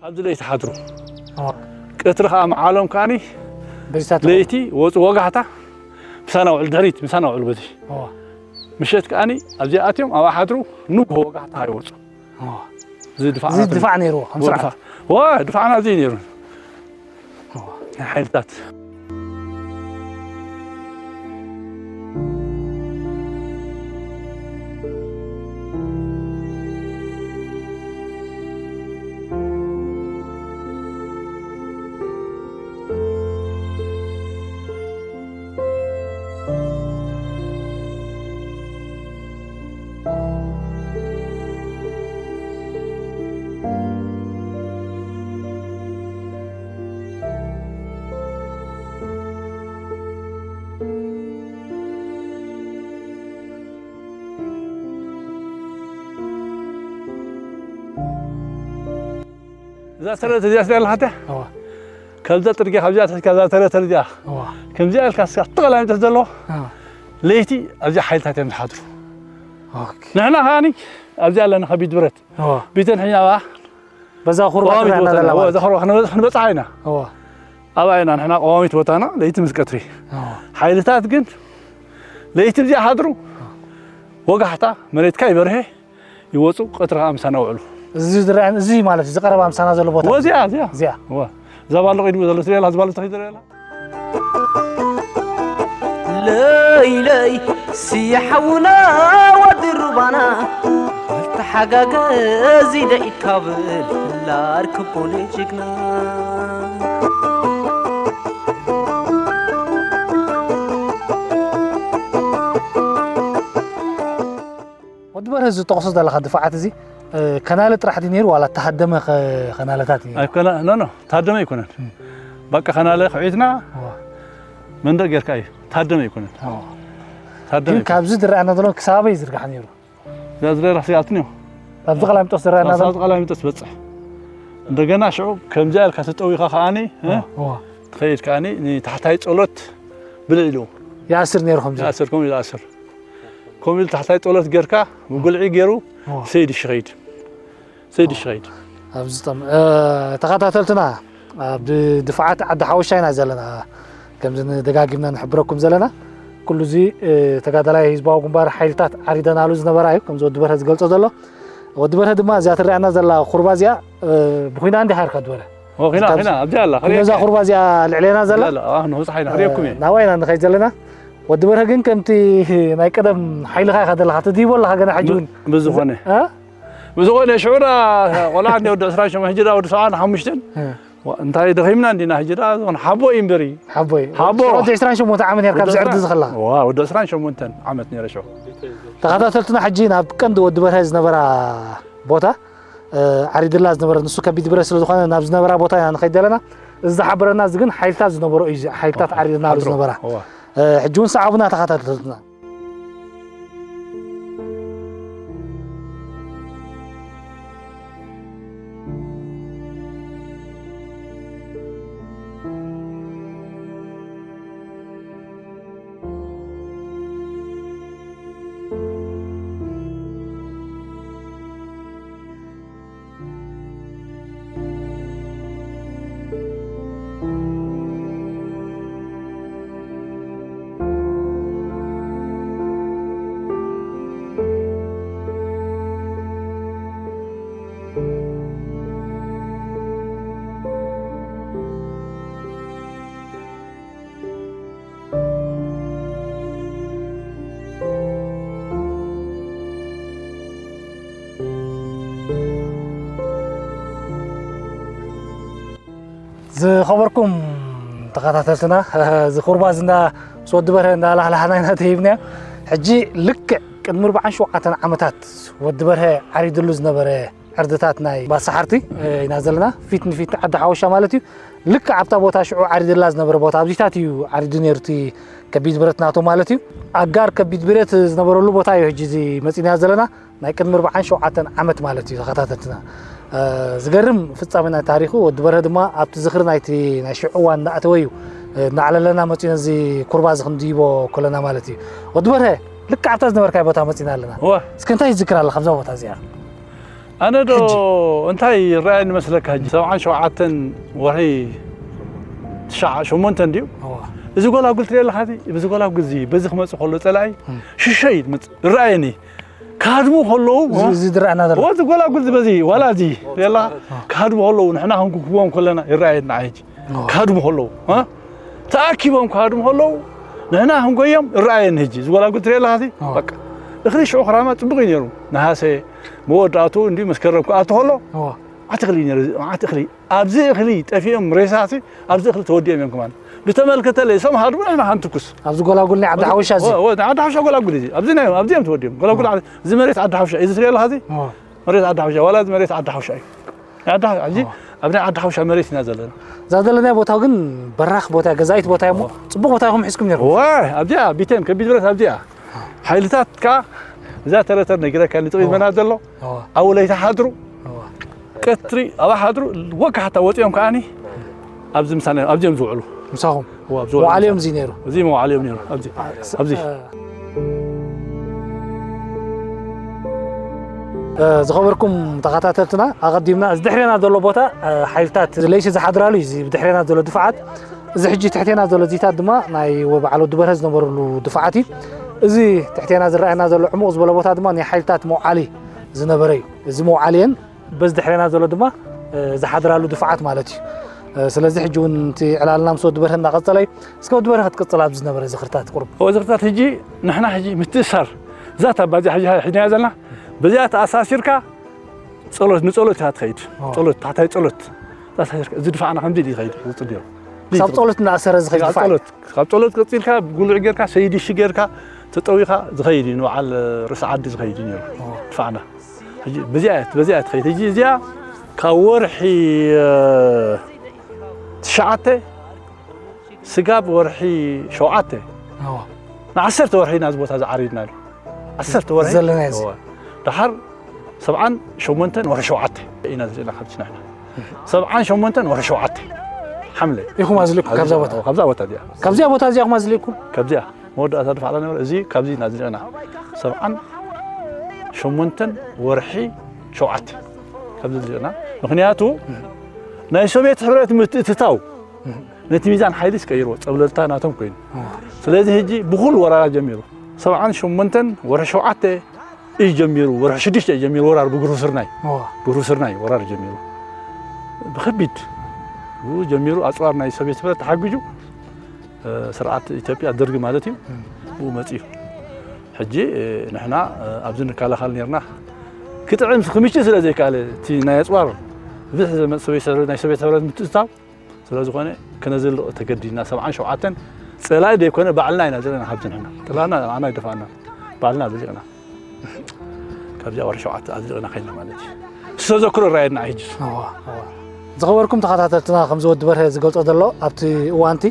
ኣብዚ ለይቲ ሓድሩ ቀትሪ ከዓ መዓሎም ከዓኒ ለይቲ ወፁ ወጋሕታ ምሳና ውዕሉ ድሕሪት ምሳና ውዕሉ በዚ ምሸት ከዓኒ ኣብዚኣ ኣትዮም ኣብኣ ሓድሩ ንግሆ ወጋሕታ ይወፁ እዚ ድፋዕ እዚ ናቶም ድፋዕ ነይርዎ፣ ከም ዎ፣ ስርዓት። ድፋዕ። ዎ፣ ድፋዕና እዚ ነይሩ። ናይ ሓይልታት። እዛ ተረት እዚኣ ስለ ኣለሓተ እዋ። ካብዛ ጥርጊያ ካብዚኣ ትሕዝካ እዛ ተረት እዚኣ እዋ። ከምዚኣ ኢልካ እስካ ተቐላሚጠት ዘለዎ እዋ። ለይቲ ኣብዚኣ ሓይልታት እዮም ዝሓድሩ ኦኬ። ንሕና ከዓኒ ኣብዚኣ ኣለና ከቢድ ብረት እዋ። ቢተን ሕኛ በዛ ቁርባ ትረኣና ዘላ ማለት እዛ ቁርባ ክንበፅሓ ኢና እዋ። ኣብኣ ኢና ንሕና ቀዋሚት ቦታና ለይቲ ምስ ቀትሪ እዋ። ሓይልታት ግን ለይቲ ኣብዚኣ ሓድሩ ወጋሕታ መሬትካ ይበርሄ ይወፁ ቀትሪ ከዓ ምሳና ውዕሉ እዚ ዝረኣን እዚ ማለት እዩ ዝቀረባ ምሳና ዘሎ ቦታ ወዚኣ እዚኣ እዚኣ እዋ እዛ ባሎ ቅድሚ ዘሎ ስለ ያላ ዝባሎ ተኺ ዝረኣላ ለይ ለይ ስያሓውና ወዲ ሩባና ተሓጋገዚ ደኢካብል ላር ክቦነ ጅግና ወዲ በርሀ ዝጠቕሶ ዘለኻ ድፋዓት እዚ ከናለ ጥራሕ ድዩ ነይሩ ዋላ ተሃደመ ከናለታት እዩ ኣይኮነ ኖ ኖ ተሃደመ ኣይኮነን ባቂ ከናለ ክዒትና መንደቅ ጌርካ እዩ ተሃደመ ኣይኮነን ግን ካብዚ ዝረኣና ዘሎ ክሳበይ ዝርጋሕ ነይሩ እዛ ዝረራ ስጋልትን እዮም ኣብዚ ቀላሚጦስ ዝረኣና ዘሎ ቀላሚጦስ በፅሕ እንደገና ሽዑ ከምዚኣ ኢልካ ተጠዊኻ ከዓኒ ትኸይድ ከዓኒ ንታሕታይ ፀሎት ብልዕ ኢሉ ይኣስር ነይሩ ከምዚ ይኣስር ከምኡ ኢሉ ይኣስር ከምኡ ኢሉ ታሕታይ ጸሎት ጌርካ ብጉልዒ ጌሩ ሰይድ ይኸይድ ሰይድ ይኸይድ ኣብዚ ጠም ተኸታተልትና ኣብ ድፍዓት ዓዲ ሓወሻ ኢና ዘለና ከምዚ ንደጋጊምና ንሕብረኩም ዘለና ኩሉ እዚ ተጋዳላይ ህዝባዊ ግንባር ሓይልታት ዓሪደናሉ ዝነበራ እዩ ከምዚ ወዲ በርሀ ዝገልጾ ዘሎ ወዲ በርሀ ድማ እዚኣ ትረኣና ዘላ ቁርባ እዚኣ ብኹና እንዲ ሃርካ ድበረ ኺና ኺና ኣብዚኣ ኣላ ነዛ ቁርባ እዚኣ ልዕሌና ዘላ ንውፅሓ ኢና ክሪኦኩም እየ ናባይና ንኸይድ ዘለና ወዲ በርሀ ግን ከምቲ ናይ ቀደም ሓይልኻ ኢኻ ዘለኻ ትድይቦ ኣለኻ ገና ሕጂ እውን ብዝኾነ ብዝኾነ ሽዑ ዳ ቆልዓ እንዲ ወዲ ዕስራን ሸሞንተን ሕጂ ዳ ወዲ ሰብዓን ሓሙሽተን እንታይ ደኺምና እንዲና ሕጂ ዳ ዝኾነ ሓቦ እዩ እምበሪ ሓቦ እዩ ሓቦ ወዲ ዕስራን ሸሞንተ ዓመት ነርካ ኣብዚ ዕርዲ ዝኸላ ወዲ ዕስራን ሸሞንተን ዓመት ነረ ሽዑ ተኸታተልትና ሕጂ ናብ ቀንዲ ወዲ በርሀ ዝነበራ ቦታ ዓሪድላ ዝነበረ ንሱ ከቢድ ብረት ስለ ዝኾነ ናብ ዝነበራ ቦታ ኢና ንኸይድ ዘለና እዚ ዝሓበረና እዚ ግን ሓይልታት ዝነበሮ እዩ ሓይልታት ዓሪድናሉ ዝነበራ ሕጂ እውን ሰዓቡና ተኸታተልትና ዝኸበርኩም ተኸታተልትና፣ እዚ ኩርባ እዚ እንዳ ምስ ወዲ በርሀ እንዳ ላህላህና ኢና ተሂብናዮ። ሕጂ ልክዕ ቅድሚ ኣርባዓን ሸውዓተን ዓመታት ወዲ በርሀ ዓሪድሉ ዝነበረ ዕርድታት ናይ ባሳሓርቲ ኢና ዘለና፣ ፊት ንፊት ዓዲ ሓወሻ ማለት እዩ። ልክዕ ኣብታ ቦታ ሽዑ ዓሪድላ ዝነበረ ቦታ ኣብዚታት እዩ ዓሪዱ ነይሩ እቲ ከቢድ ብረት ናቶ ማለት እዩ። ኣጋር ከቢድ ብረት ዝነበረሉ ቦታ እዩ ሕጂ እዚ መፂና ዘለና። ናይ ቅድሚ ኣርባዓን ሸውዓተን ዓመት ማለት እዩ ተኸታተልትና። ዝገርም ፍጻሜ ናይ ታሪኹ። ወዲ በርሀ ድማ ኣብቲ ዝኽሪ ናይቲ ናይ ሽዑ እዋን እንዳኣተወ እዩ እናዕለለና መፂኡ ነዚ ኩርባ እዚ ክንድይቦ ከለና ማለት እዩ። ወዲ በርሀ ልክዕ ኣብታ ዝነበርካዮ ቦታ መፂና ኣለና። እወ። እስከ እንታይ ይዝክር ኣለኻ ኣብዛ ቦታ እዚኣ? ኣነ ዶ ሕጂ? እንታይ ይረኣየኒ መስለካ? ሕጂ ሰብዓን ሸውዓተን ወርሒ ትሽዓ ሸሞንተ እንድዩ። እወ። እዚ ጎላጉል ትሪኦ ኣለኻ፣ እዚ፣ እዚ ጎላጉል እዚ በዚ ክመጽእ ከሎ ጸላኢ እም። ሽሸ እዩ ዝመጽእ፣ ይረኣየኒ። ክሃድሙ ከለዉ፣ እዚ፣ እዚ ዝረኣየና ዘሎ። እወ፣ እዚ ጎላጉል እዚ በዚ፣ ዋላ እዚ፣ ትሪኦ ኣለኻ? ክሃድሙ ከለዉ፣ ንሕና ክንክብዎም ከለና ይረኣየና ሕጂ። እወ። ክሃድሙ ከለዉ፣ እ? ተኣኪቦም ክሃድሙ ከለዉ፣ ንሕና ክንጎዮም ይረኣየኒ ሕጂ። እዚ ጎላጉል ትሪኦ ኣለኻ፣ እዚ? እወ። በቃ። እኽሊ ሽዑ ክራማ ጽቡቕ እዩ ነይሩ። ነሃሰ፣ መወዳእትኡ እንድዩ መስከረም ክኣቱ ከሎ፣ እወ። መዓት እኽሊ ነይሩ፣ መዓት እኽሊ። ኣብዚ እኽሊ ጠፊኦም ሬሳሲ፣ ኣብዚ እኽሊ ተወዲኦም እዮም ከማን። ብተመልከተለይ፣ እሶም ሃድሙ ንሕና ክንትኩስ። ኣብዚ ጎላጉል ናይ ዓዲ ሓወሻ እዚ? ወ-፣ ወ-፣ ናይ ዓዲ ሓወሻ ጎላጉል እዚ። ኣብዚ ናይ፣ ኣብዚ እዮም ተወዲኦም። ጎላጉል እወ። ዓዲ፣ እዚ መሬት ዓዲ ሓወሻ እዩ። እዚ ትሪኦ ኣለኻ እዚ? እወ። መሬት ዓዲ ሓወሻ። ዋላ እዚ መሬት ዓዲ ሓወሻ እዩ። ናይ ዓዲ ሓ-፣ ሕጂ እወ። ኣብ ናይ ዓዲ ሓወሻ መሬት ኢና ዘለና። እዛ ዘለናዮ ቦታ ግን በራኽ ቦታ፣ ገዛኢት ቦታ እሞ እወ። ጽቡቕ ቦታ ኢኹም ሒዝኩም ነይርኩም። እወ፣ ኣብዚኣ ቢቴም ከቢድ ብረት ኣብዚኣ። ሓይልታት ከኣ እዛ ተረተር ነጊረካ ንጥቕሚ እወ። መና ዘሎ። እወ። ኣብኡ ለይታ ሓድሩ። እወ። ቀትሪ ኣብኣ ሓድሩ ወጋሕታ ወፂኦም ከኣኒ ኣብዚ ምሳና ኣብዚ እዮም ዝውዕሉ። ምሳኹም? እወ፣ ኣብዚ ውዕሉ። መውዓሊኦም እዚ ነይሩ? እዚ መውዓሊኦም ነይሩ። ኣብዚ፣ ኣብዚ። እ፣ ዝኸበርኩም ተኸታተልትና፣ ኣቐዲምና እዚ ድሕሬና ዘሎ ቦታ፣ እ፣ ሓይልታት ለይሲ ዝሓድራሉ እዩ። እዚ ብድሕሬና ዘሎ ድፍዓት፣ እዚ ሕጂ ትሕቴና ዘሎ እዚታት ድማ ናይ ወ-፣ በዓል ወዲ በርሀ ዝነበረሉ ድፍዓት እዩ። እዚ ትሕቴና ዝረኣየና ዘሎ ዕሙቕ ዝበለ ቦታ ድማ ናይ ሓይልታት መውዓሊ ዝነበረ እዩ። እዚ መውዓሊ እየን በዚ ድሕሬና ዘሎ ድማ፣ እ፣ ዝሓድራሉ ድፍዓት ማለት እዩ። እ፣ ስለዚ ሕጂ እውን እቲ ዕላልና ምስ ወዲ በርሀ እንዳቐጸለ እዩ። እስከ ወዲ በርሀ ክትቅጽል ኣብዚ ዝነበረ ዝኽርታት ቁሩብ። እወ፣ ዝኽርታት ሕጂ ንሕና ሕጂ ምትእሳር እዛ ታባ እዚኣ ሕጂ ሒዝናያ ዘለና በዚኣ ተኣሳሲርካ ጸሎት፣ ንጸሎት ኢኻ ትኸይድ። እወ። ጸሎት፣ ታሕታይ ጸሎት ተኣሳሲርካ እዚ ድፋዕና ከምዚ ኢሉ ይኸይድ ዝጽልዮ። ክሳብ ጸሎት እናኣሰረ ዝኸይድ ካብ ድፋዕ እዩ። ጸሎት፣ ካብ ጸሎት ቀጺልካ ጉልዕ ጌርካ ሰይዲ ሺ ጌርካ ተጠዊኻ ዝኸይድ እዩ። ንበዓል ርእሲ ዓዲ ዝኸይድ እዩ ነይሩ እወ። ድፋዕና። ሕጂ በዚኣ እያ፣ በዚኣ እያ ትኸይድ። ሕጂ እዚኣ ካብ ወርሒ፣ እ፣ ትሽዓተ ስጋብ ወርሒ ሸውዓተ፣ እወ። ንዓሰርተ ወርሒ ኢና እዚ ቦታ ዝዓሪድናሉ። ዓሰርተ ወርሒ? ዘለናዮ እዚ። እወ። ደሓር ሰብዓን ሸሞንተን ወርሒ ሸውዓተ ኢና ዘለና ካብቲ ንሕና። ሰብዓን ሸሞንተን ወርሒ ሸውዓተ ሓምለ። ኢኹም ኣዝሊእኩም ካብዛ ቦታ? እወ፣ ካብዛ ቦታ እዚኣ። ካብዚኣ ቦታ እዚኣ ኢኹም ኣዝሊእኩም? ካብዚኣ። መወዳእታ ድፋዕና ነበረ። እዚ ካብዚ ኢና ዝልዕና። ሰብዓን ሸሞንተን ወርሒ ሸውዓተ ካብዚ ዝልዕና። ምኽንያቱ ናይ ሶቪየት ሕብረት ምትእትታው ነቲ ሚዛን ሓይሊ ስቀይርዎ፣ ጸብለልታ ናቶም ኮይኑ። እወ። ስለዚ ሕጂ ብኹል ወራራ ጀሚሩ። ሰብዓን ሸሞንተን ወርሒ ሸውዓተ እዩ ጀሚሩ፣ ወርሒ ሽዱሽተ እዩ ጀሚሩ ወራር ብግሩፕ ስርናይ። እወ። ብግሩፕ ስርናይ ወራር ጀሚሩ። ብኸቢድ ብኡ ጀሚሩ፣ ኣጽዋር ናይ ሶቪየት ሕብረት ተሓጊዙ፣ እ፣ ስርዓት ኢትዮጵያ ደርጊ ማለት እዩ። እም። ብኡ መጺኡ። ሕጂ፣ እ፣ ንሕና፣ እ፣ ኣብዚ ንከላኸል ኔርና። ክጥዕም ክምችእ ስለ ዘይከኣለ፣ እቲ ናይ ኣጽዋር ብዝሒ ዘመ-፣ ሶቪየት፣ ናይ ሶቪየት ሕብረት ምትእትታው ስለ ዝኾነ፣ ክነዝልቕ ተገዲድና። ሰብዓን ሸውዓተን ጸላኢ ዘይኮነ ባዕልና ኢና ዘለና፣ ካብዚ ንሕና። ጸላእና ንዓና ኣይደፋእናን። ባዕልና ኣዝሊቕና። ካብዚኣ ወርሒ ሸውዓተ ኣዝሊቕና ከይድና ማለት እዩ። ዝተዘክሮ ይረኣየና ሕጂ። እዋ፣ እዋ። ዝኸበርኩም ተኸታተልትና፣ ከምዚ ወዲ በርሀ ዝገልጾ ዘሎ፣ ኣብቲ እዋንቲ፣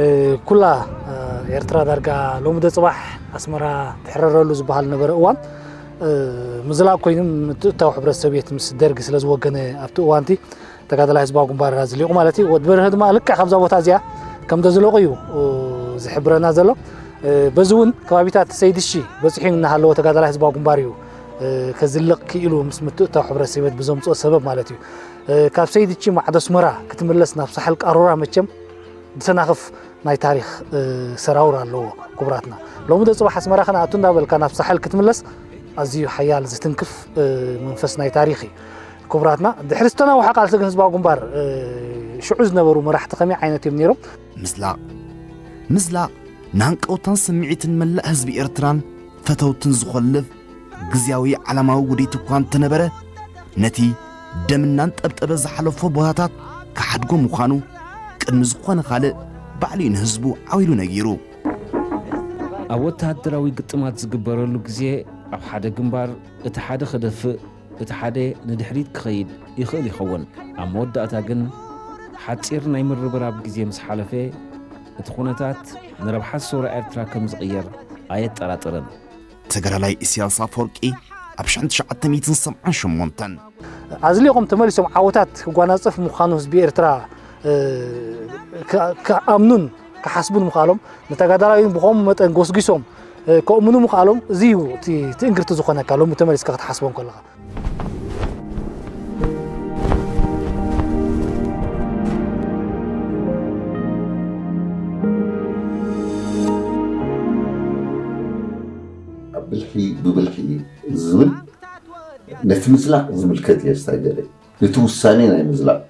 እ፣ ኩላ፣ እ፣ ኤርትራ ዳርጋ ሎሚ ዶ ጽባሕ ኣስመራ ትሕረረሉ ዝበሃል ነበረ እዋን፣ እ፣ ምዝላቕ ኮይኑ ምትእትታው ሕብረት ሶቪየት ምስ ደርጊ ስለ ዝወገነ ኣብቲ እዋንቲ ተጋዳላይ ህዝባዊ ግንባር ኣዝሊቑ ማለት እዩ። ወዲ በርሀ ድማ ልክዕ ካብዛ ቦታ እዚኣ ከም ዘዝለቑ እዩ፣ እ፣ ዝሕብረና ዘሎ። እ፣ በዚ እውን ከባቢታት ሰይድሺ በፂሑ እናሃለወ ተጋዳላይ ህዝባዊ ግንባር እዩ፣ እ፣ ከዝልቕ ክኢሉ ምስ ምትእትታው ሕብረት ሶቪየት ብዘምፅኦ ሰበብ ማለት እዩ። እ፣ ካብ ሰይድሺ ማዕዶ ኣስመራ ክትምለስ ናብ ሳሕል ቃሮራ መቸም ዝሰናኽፍ ናይ ታሪኽ፣ እ፣ ሰራውር ኣለዎ ክቡራትና። ሎሚ ዶ ጽባሕ ኣስመራ ከነኣቱ እንዳበልካ ናብ ሳሕል ክትምለስ ኣዝዩ ሓያል ዝትንክፍ፣ እ፣ መንፈስ ናይ ታሪኽ እዩ። ክቡራትና፣ ድሕሪ ዝተናውሐ ቃልሲ ግን ህዝባዊ ግንባር፣ እ፣ ሽዑ ዝነበሩ መራሕቲ ከመይ ዓይነት እዮም ነይሮም? ምዝላቕ። ምዝላቕ ንሃንቀውታን ስምዒትን መላእ ህዝቢ ኤርትራን ፈተውትን ዝኾልፍ ግዝያዊ ዓለማዊ ውዲት እኳ እንተነበረ፣ ነቲ ደም እናንጠብጠበ ዝሓለፎ ቦታታት ክሓድጎ ምዃኑ ቅድሚ ዝኾነ ካልእ ባዕሉ እዩ ንህዝቡ ዓው ኢሉ ነጊሩ። ኣብ ወተሃደራዊ ግጥማት ዝግበረሉ ግዜ፣ ኣብ ሓደ ግንባር እቲ ሓደ ክደፍእ፣ እቲ ሓደ ንድሕሪት ክኸይድ ይኽእል ይኸውን። ኣብ መወዳእታ ግን፣ ሓጺር ናይ ምርብራብ ግዜ ምስ ሓለፈ፣ እቲ ኩነታት ንረብሓ ሰውራ ኤርትራ ከም ዝቕየር ኣየጠራጥርን። ተጋዳላይ ኢሳያስ ኣፈወርቂ ኣብ ሸሕን ትሽዓተ ሚእትን ሰብዓን ሸሞንተን። ኣዝሊቖም ተመሊሶም ዓወታት ክጓናጽፍ ምዃኑ ህዝቢ ኤርትራ፣ እ፣ ክ-፣ ክኣምኑን ክሓስቡን ምኽኣሎም፣ ንተጋዳላይ እውን ብኸምኡ መጠን ጎስጒሶም፣ እ፣ ከእምኑ ምኽኣሎም፣ እዚ እዩ እቲ ትእንግርቲ ዝኾነካ ሎሚ ተመሊስካ ክትሓስቦም ከለኻ። ኣብ ብልሒ ብብልሒ ዝብል ነቲ ምዝላቕ ዝምልከት እየ ዝታገለ፣ ነቲ ውሳኔ ናይ ምዝላቕ።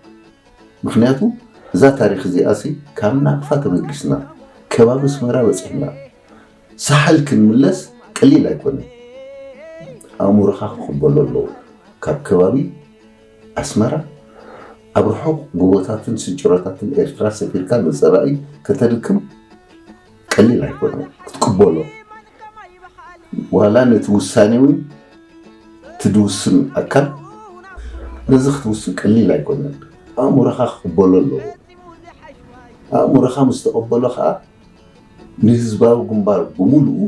ምኽንያቱ እዛ ታሪኽ እዚኣሲ ካብ ናቕፋ ተበጊስና ከባቢ ኣስመራ በጺሕና ሳሕል ክንምለስ ቀሊል ኣይኮነን። ኣእምሮኻ ክቕበሎ ኣለዎ። ካብ ከባቢ ኣስመራ ኣብ ርሑቕ ጎቦታትን ስንጭሮታትን ኤርትራ ሰፊርካ ንጸላኢ ከተድክም ቀሊል ኣይኮነን ክትቅበሎ። ዋላ ነቲ ውሳኔ እውን ትድውስን ኣካል ነዚ ክትውስን ቀሊል ኣይኮነን። ኣእምሮኻ ክቕበሎ ኣለዎ። ኣእምሮኻ ምስ ተቐበሎ ኸኣ ንህዝባዊ ግንባር ብምሉኡ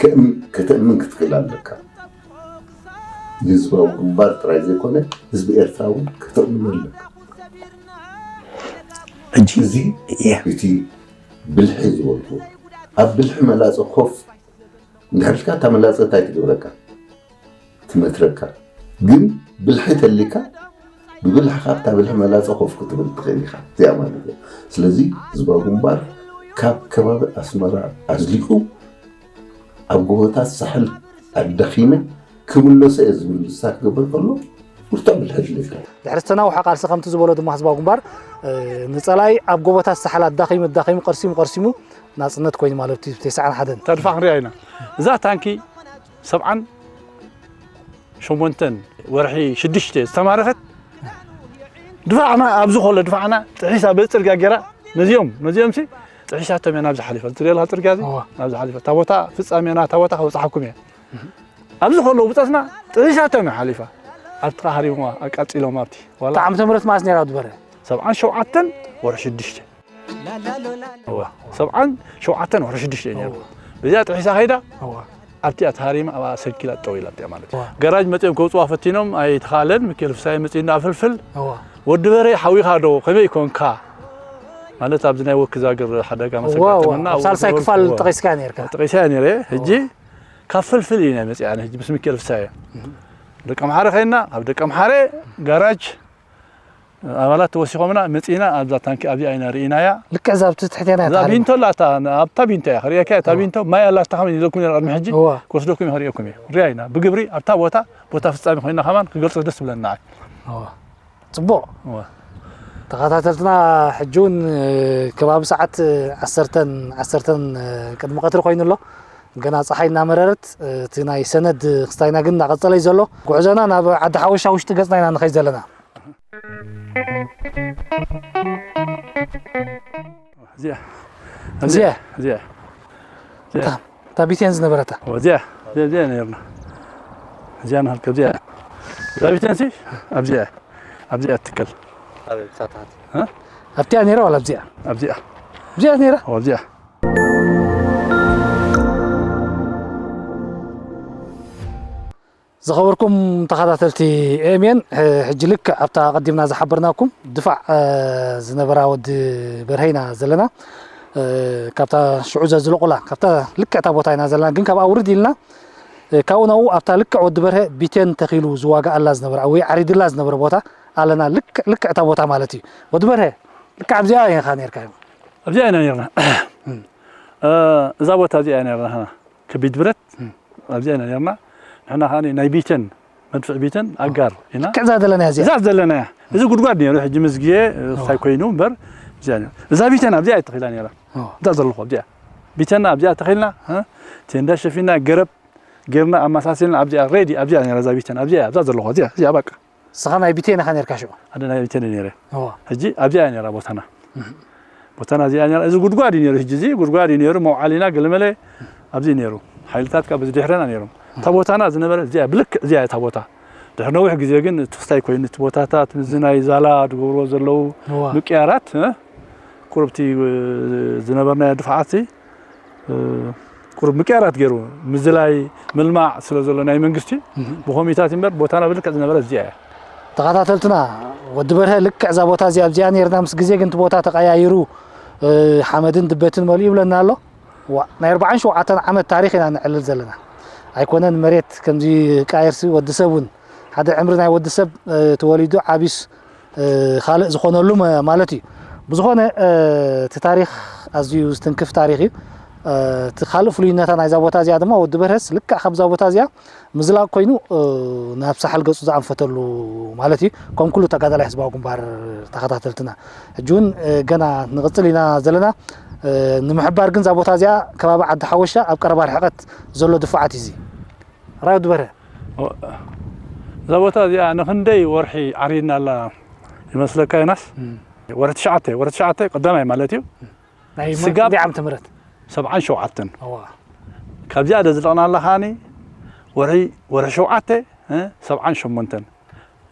ከእም-፣ ከተእምን ክትክእል ኣለካ። ንህዝባዊ ግንባር ጥራይ ዘይኮነ ህዝቢ ኤርትራ እውን ከተእምኖ ኣለካ። ሕጂ እዚ እየ። እቲ ብልሒ ዝበልኩ ኣብ ብልሒ መላጸ ኮፍ እንድሕር ኢልካ እታ መላጸ እንታይ ትገብረካ? ትመትረካ። ግን ብልሒ ተሊካ ብብልሕኻ ኣብታ ብልሒ መላጸ ኮፍ ክትብል ትኽእል ኢኻ። እዚኣ ማለት እያ። ስለዚ ህዝባዊ ግንባር ካብ ከባቢ ኣስመራ ኣዝሊቑ ኣብ ጎቦታት ሳሕል ኣዳኺመ ክምለሶ እየ ዝብል ንሳ ክገብር ከሎ ብርቱዕ ብልሒ ድሌትካ። ድሕሪ ዝተናውሐ ቃልሲ ከምቲ ዝበሎ ድማ ህዝባዊ ግንባር፣ እ፣ ንጸላኢ ኣብ ጎቦታት ሳሕል ኣዳኺሙ ኣዳኺሙ ቀርሲሙ ቀርሲሙ ናጽነት ኮይኑ ማለት እዩ። ተስዓን ሓደን። ተድፋ ክንሪኣ ኢና። እዛ ታንኪ ሰብዓን ሸሞንተን ወርሒ ሽዱሽተ ዝተማረኸት ድፋዕና ኣብዚ ከሎ ድፋዕና ጥሒሳ በዚ ጽርግያ ገይራ ነዚኦም ነዚኦም ሲ ጥሒሳቶም እያ ናብዚ ሓሊፋ። ዝትሪኦ ኣለኻ ጽርግያ እዚ እዋ። ናብዚ ሓሊፋ። እታ ቦታ ፍጻሜና እታ ቦታ ከብጽሓኩም እያ። ኣብዚ ከለዉ ብጸትና ጥሒሳቶም እያ ሓሊፋ። ኣብቲ ከኣ ሃሪሞማ ኣቃጺሎም ኣብቲ። ዋላ እታ ዓመተ ምህረት መዓስ ነይራ ኣብ ዝበረ? ሰብዓን ሸውዓተን ወርሒ ሽዱሽተ። እዋ፣ ሰብዓን ሸውዓተን ወርሒ ሽዱሽተ እዩ ነይሩ። በዚኣ ጥሒሳ ከይዳ፣ እዋ። ኣብቲኣ ተሃሪማ ኣብኣ ሰንኪላ ጠጠው ኢላ ኣብቲኣ ማለት እዩ። እዋ። ገራጅ መጺኦም ከውጽዋ ፈቲኖም ኣይተኻእለን። ሚካኤል ፍሳየ መጺኡ እንዳ ፍልፍል፣ እዋ። "ወዲ በርሄ ሓዊኻ ዶ? ከመይ ኮንካ?" ማለት ኣብዚ ናይ ወኪ ዛግር ሓደጋ ምስ እዋ፣ እዋ። ኣጋጠመና ኣብ ሳልሳይ ክፋል እዋ። ጠቒስካ ነይርካ። ጠቒሰያ ነይረ። ሕጂ ካብ ፍልፍል እዩ ናይ መጺኣ፣ ሕጂ ምስ ሚካኤል ፍሳየ። ደቂ ኣምሓረ ከይና፣ ኣብ ደቂ ኣምሓረ ጋራጅ ኣባላት ተወሲኾምና መጺና ኣብዛ ታንኪ ኣብዚኣ ኢና ርኢናያ። ልክዕ እዛ ኣብቲ ትሕቴና እያ እዛ ትሃርም። ቢንቶ ኣላ እታ ኣብታ ቢንቶ እያ ክርእየካ እታ ቢንቶ ማይ ኣላ ኣስታኻም ይዘኩም ነር ቅድሚ ሕጂ እዋ። ክወስደኩም እየ ክርእየኩም እየ ሪኣ ኢና ብግብሪ ኣብታ ቦታ ቦታ ፍጻሜ ኮይና ከማን ክገልጾ ደስ ብለና። እዋ። ጽቡቕ። እዋ። ተኸታተልትና ሕጂ እውን ከባቢ ሰዓት ዓሰርተን ዓሰርተን ቅድሚ ቀትሪ ኮይኑ ኣሎ። ገና ጸሓይ እናመረረት እቲ ናይ ሰነድ ክስታይና ግን እናቐጸለ እዩ ዘሎ። ጉዕዞና ናብ ዓዲ ሓወሻ ውሽጢ ገጽና ኢና ንኸይድ ዘለና። እዚኣ እዚኣ እዚኣ እዚኣ እታ እታ ቢቴን ዝነበረታ እዚኣ እዚኣ እዚኣ ነርና እዚኣ ናልከ እዚኣ እዛ ቢቴን ሲ ኣብዚኣ ኣብዚኣ ትከል ኣብቲኣ ነራ ዋላ ኣብዚኣ ኣብዚኣ ኣብዚኣ ነራ ኣብዚኣ ዝኸበርኩም ተኸታተልቲ ኤምኤን፣ ሕጂ ልክዕ ኣብታ ኣቐዲምና ዝሓበርናኩም ድፋዕ ዝነበራ ወዲ በርሀ ኢና ዘለና። ካብታ ሽዑ ዘዝለቑላ፣ ካብታ ልክዕታ ቦታ ኢና ዘለና። ግን ካብኣ ውርድ ኢልና፣ ካብኡ ናብኡ ኣብታ ልክዕ ወዲ በርሀ ቢቴን ተኺሉ ዝዋጋኣላ ዝነበረ ወይ ዓሪድላ ዝነበረ ቦታ ኣለና። ልክዕ፣ ልክዕታ ቦታ ማለት እዩ። ወዲ በርሀ፣ ልክዕ ኣብዚኣ ኢኻ ነርካ። ኣብዚኣ ኢና ነርና። እዛ ቦታ እዚኣ ነርና። ከቢድ ብረት ኣብዚኣ ኢና ነርና። ንሕና ከኣ ናይ ቢተን መድፍዕ ቢተን ኣጋር ኢና። ልክዕ እዛ ዘለና እዚኣ። እዛ ዘለና እያ። እዚ ጉድጓድ ነይሩ፣ ሕጂ ምስ ግዜ እንታይ ኮይኑ እምበር፣ እዚኣ ነይሩ። እዛ ቢተን ኣብዚኣ እያ ተኺላ ነይራ። እዛ ዘለኹ ኣብዚኣ። ቢተና ኣብዚኣ ተኺልና፣ እ፣ ቴንዳ ሸፊና፣ ገረብ ጌርና፣ ኣመሳሲልና፣ ኣብዚኣ ሬዲ፣ ኣብዚኣ ነይራ እዛ ቢተን፣ ኣብዚኣ እያ፣ ኣብዛ ዘለኹ፣ እዚኣ፣ እዚኣ በቃ። ንስኻ ናይ ቢቴን ኢኻ ነርካ ሽዑ? ኣነ ናይ ቢቴን ነይረ። እዋ። ሕጂ ኣብዚኣ እያ ነይራ ቦታና። ቦታና እዚኣ ነይራ። እዚ ጉድጓድ እዩ ነይሩ። ሕጂ እዚ ጉድጓድ እዩ ነይሩ። መውዓሊና ገለመለ ኣብዚ እዩ ነይሩ። ሓይልታት ካብ ድሕረና ነይሮም። እታ ቦታና ዝነበረ እዚኣ ብልክዕ እዚኣ እታ ቦታ። ድሕሪ ነዊሕ ግዜ ግን ትስታይ ኮይኑ እቲ ቦታታት ምስዚ ናይ ዛላ ዝገብርዎ ዘለዉ እዋ። ምቅያራት፣ እ? ቁሩብ እቲ፣ እ፣ ዝነበርናዮ ድፍዓት፣ እ፣ ቁሩብ ምቅያራት ገይሩ ምዝላይ ምልማዕ ስለ ዘሎ ናይ መንግስቲ እህ። ብኮሚታት እምበር ቦታና ብልክዕ ዝነበረ እዚኣ እያ። ተኸታተልትና፣ ወዲ በርሀ ልክዕ እዛ ቦታ እዚኣ ኣብዚኣ ነይርና፣ ምስ ግዜ ግን እቲ ቦታ ተቐያይሩ፣ እ፣ ሓመድን ድበትን መሊኡ ይብለና ኣሎ። ዋ፣ ናይ ኣርባዓን ሸውዓተን ዓመት ታሪኽ ኢና ነዕልል ዘለና። ኣይኮነን መሬት ከምዚ ቃየርሲ ወዲ ሰብ እውን ሓደ ዕምሪ ናይ ወዲ ሰብ፣ እ፣ ተወሊዱ ዓቢስ፣ እ፣ ካልእ ዝኾነሉ መ-፣ ማለት እዩ። ብዝኾነ፣ እ፣ እቲ ታሪኽ ኣዝዩ ዝትንክፍ ታሪኽ እዩ። እ፣ እቲ ካልእ ፍሉይነታ ናይዛ ቦታ እዚኣ ድማ ወዲ በርሀስ ልክዕ ካብዛ ቦታ እዚኣ ምዝላቕ ኮይኑ፣ እ፣ ናብ ሳሕል ገጹ ዝኣንፈተሉ ማለት እዩ። ከም ኩሉ ተጋዳላይ ህዝባዊ ግንባር ተኸታተልትና። ሕጂ እውን፣ እ፣ ገና ንቕጽል ኢና ዘለና። እ፣ ንምሕባር ግን እዛ ቦታ እዚኣ ከባቢ ዓዲ ሓወሻ ኣብ ቀረባ ርሕቀት ዘሎ ድፋዓት እዩ እዚ። ራይ ወዲ በርሀ። ኦ፣ እዛ ቦታ እዚኣ ንኽንደይ ወርሒ ዓሪድና ኣላ ይመስለካ ዮናስ? እም። ወርሒ ትሽዓተ፣ ወርሒ ትሽዓተ ቀዳማይ ማለት እዩ። ናይ መ-፣ ስጋብ ክንደይ ዓመተ ምህረት? ሰብዓን ሸውዓተን። እዋ። ካብዚኣ ደዝለቕና ኣላ ከዓኒ ወርሒ፣ ወርሒ ሸውዓተ፣ እ፣ ሰብዓን ሸሞንተን።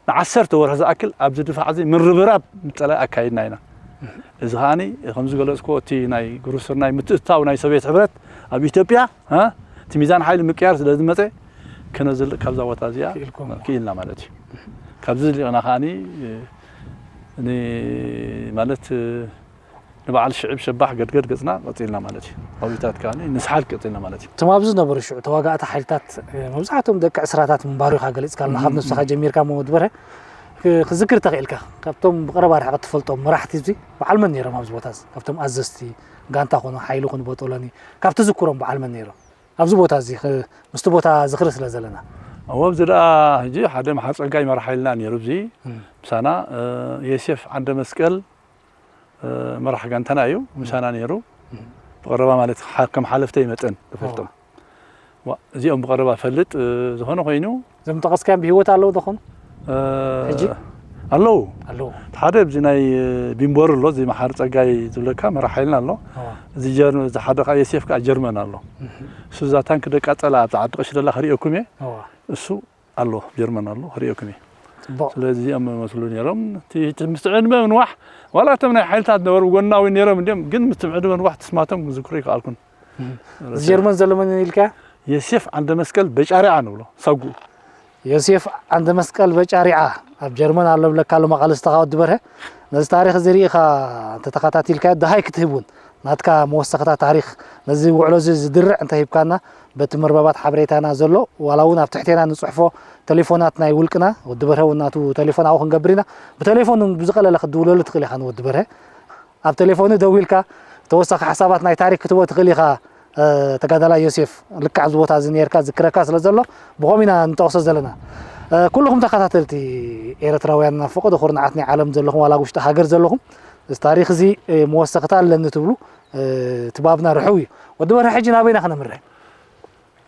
ንዓሰርተ ወርሒ ዝኣክል ኣብዚ ድፋዕ እዚ ምርብራብ ምጸላይ ኣካይድና ኢና። እዚ ከዓኒ ከም ዝገለጽኩዎ እቲ ናይ ግብረ ስርናይ ምትእትታው ናይ ሶቪየት ሕብረት ኣብ ኢትዮጵያ፣ እ፣ እቲ ሚዛን ሓይሊ ምቅያር ስለ ዝመጸ ክነዝልቕ ካብዛ ቦታ እዚኣ ክኢልኩም። ክኢልና ማለት እዩ። ካብዚ ዝሊቕና ከዓኒ፣ እ፣ ን-፣ ማለት፣ እ፣ ንበዓል ሽዕብ ሸባሕ ገድገድ ገጽና ቀጺልና ማለት እዩ። ኣዊታት ከዓኒ ንስሓል ቀጺልና ማለት እዩ። እቶም ኣብዚ ዝነበሩ ሽዑ ተዋጋእቲ ሓይልታት፣ እ፣ መብዛሕትኦም ደቂ ዕስራታት ምንባሩ ኢኻ ገሊጽካልና። ካብ እም፣ ነብስኻ እም። ጀሚርካ እሞ ወዲ በርሀ ክ-፣ ክዝክር ተኽኢልካ? ካብቶም ብቐረባ ርሕቀት ትፈልጦም መራሕቲ እዚ በዓል መን ነይሮም ኣብዚ ቦታ እዚ? ካብቶም ኣዘዝቲ ጋንታ ኮኑ፣ ሓይሊ ኮኑ፣ ቦጦሎኒ፣ ካብ ትዝክሮም በዓል መን ነይሮም? ኣብዚ ቦታ እዚ ክ-፣ ምስቲ ቦታ ዝኽሪ ስለ ዘለና። እወ፣ ኣብዚ ደኣ ሕጂ ሓደ መሓር ጸጋይ መራሕ ሓይልና ነይሩ፣ እዚ እም። ምሳና፣ እ፣ ዮሴፍ ዓንደ መስቀል፣ እ፣ መራሕ ጋንታና እዩ፣ ምሳና ነይሩ። እም። ብቐረባ ማለት ሓ-፣ ከም ሓለፍተይ መጠን እፈልጦም። እዋ። ዋ፣ እዚኦም ብቐረባ እፈልጥ፣ እ፣ ዝኾነ ኮይኑ። እዞም ጠቐስካዮም ብህይወት ኣለዉ ዶ ኾኑ? እ፣ ሕጂ? ኣለዉ። ኣለዉ። እቲ ሓደ ኣብዚ ናይ ቢምቦር ኣሎ፣ እዚ መሓር ጸጋይ ዝብለካ መራሕ ሓይልና ኣሎ። እዋ። እዚ ጀር-፣ እዚ ሓደ ከኣ ዮሴፍ ከኣ ጀርመን ኣሎ። እህ። እሱ እዛ ታንክ ደቃጸላ ኣብዛ ዓዲ ቀሺ ደላ ክርእየኩም እየ። እዋ። እሱ ኣሎ፣ ጀርመን ኣሎ፣ ክርእየኩም እየ። ጽቡቕ። ስለዚ እዚኦም መስሉ ነይሮም። እቲ፣ እቲ ምስቲ ዕድመ ምንዋሕ፣ ዋላ እቶም ናይ ሓይልታት ነበሩ ጎናዊ ነይሮም እንድዮም፣ ግን ምስቲ ዕድመ ምንዋሕ ትስማቶም ክዝክሩ ይከኣልኩን። እህ። እዚ ጀርመን ዘሎ መን ኢልካ? ዮሴፍ ዓንደ መስቀል በጫሪዓ ንብሎ፣ ሳጉኡ። ዮሴፍ ዓንደ መስቀል በጫሪዓ ኣብ ጀርመን ኣሎ ብለካ ኣሎ መቓልስትኻ ወዲ በርሀ። ነዚ ታሪኽ እዚ ርኢኻ እንተተኸታቲልካዮ ደሃይ ክትህብ እውን ናትካ መወሰኽታ ታሪኽ ነዚ ውዕሎ እዚ ዝድርዕ እንተሂብካና በቲ መርበባት ሓበሬታና ዘሎ ዋላ እውን ኣብ ትሕቴና ንጽሕፎ ቴሌፎናት ናይ ውልቅና ወዲ በርሀ እውን ናቱ ቴሌፎን ኣብኡ ክንገብር ኢና። ብቴሌፎን እውን ብዝቐለለ ክትድውለሉ ትኽእል ኢኻ ንወዲ በርሀ። ኣብ ቴሌፎኑ ደዊልካ ተወሳኺ ሓሳባት ናይ ታሪክ ክትህቦ ትኽእል ኢኻ። እ፣ ተጋዳላይ ዮሴፍ፣ ልክዕ ኣብዚ ቦታ እዚ ነርካ ዝክረካ ስለ ዘሎ ብኸም ኢና ንጠቕሶ ዘለና። እ፣ ኩልኹም ተኸታተልቲ ኤርትራውያን ናብ ፈቐዶ ኩርናዓት ናይ ዓለም ዘለኹም ዋላ ኣብ ውሽጢ ሃገር ዘለኹም እዚ ታሪኽ እዚ፣ እ፣ መወሰኽታ ኣለኒ ትብሉ፣ እ፣ ትባብና ርሑው እዩ። ወዲ በርሀ ሕጂ ናበይና ክነምርሕ?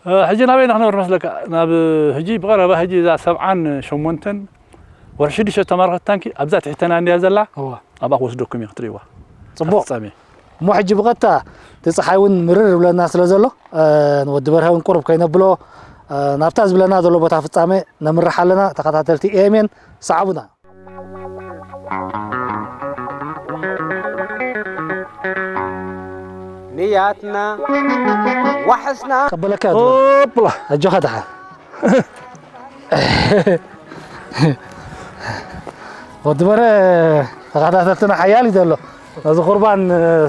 እ፣ ሕጂ ናበይ ኢና ክነብር መስለካ? ናብ ሕጂ ብቐረባ ሕጂ እዛ ሰብዓን ሸሞንተን ወርሒ ሽዱሽተ ተማረኸት ታንኪ ኣብዛ ትሕተና እንድያ ዘላ። እዋ። ኣብኣ ክወስደኩም እየ ክትርእይዋ። ጽቡቕ። ፍጻሜ። እሞ ሕጂ ብቐጥታ እቲ ጸሓይ እውን ምርር ይብለና ስለ ዘሎ፣ እ፣ ንወዲ በርሀ እውን ቁሩብ ከይነብሎ፣ እ፣ ናብታ ዝብለና ዘሎ ቦታ ፍጻሜ ነምርሕ ኣለና። ተኸታተልቲ ኤ ኤም ኤን ሰዓቡና። ንያትና ዋሕስና ቀበለካ እያ ትበል። ኦፕላ። ኣጆኻ ደሓን። ወዲ በረ ተኸታተልትና ሓያል እዩ ዘሎ። ነዚ ቁርባን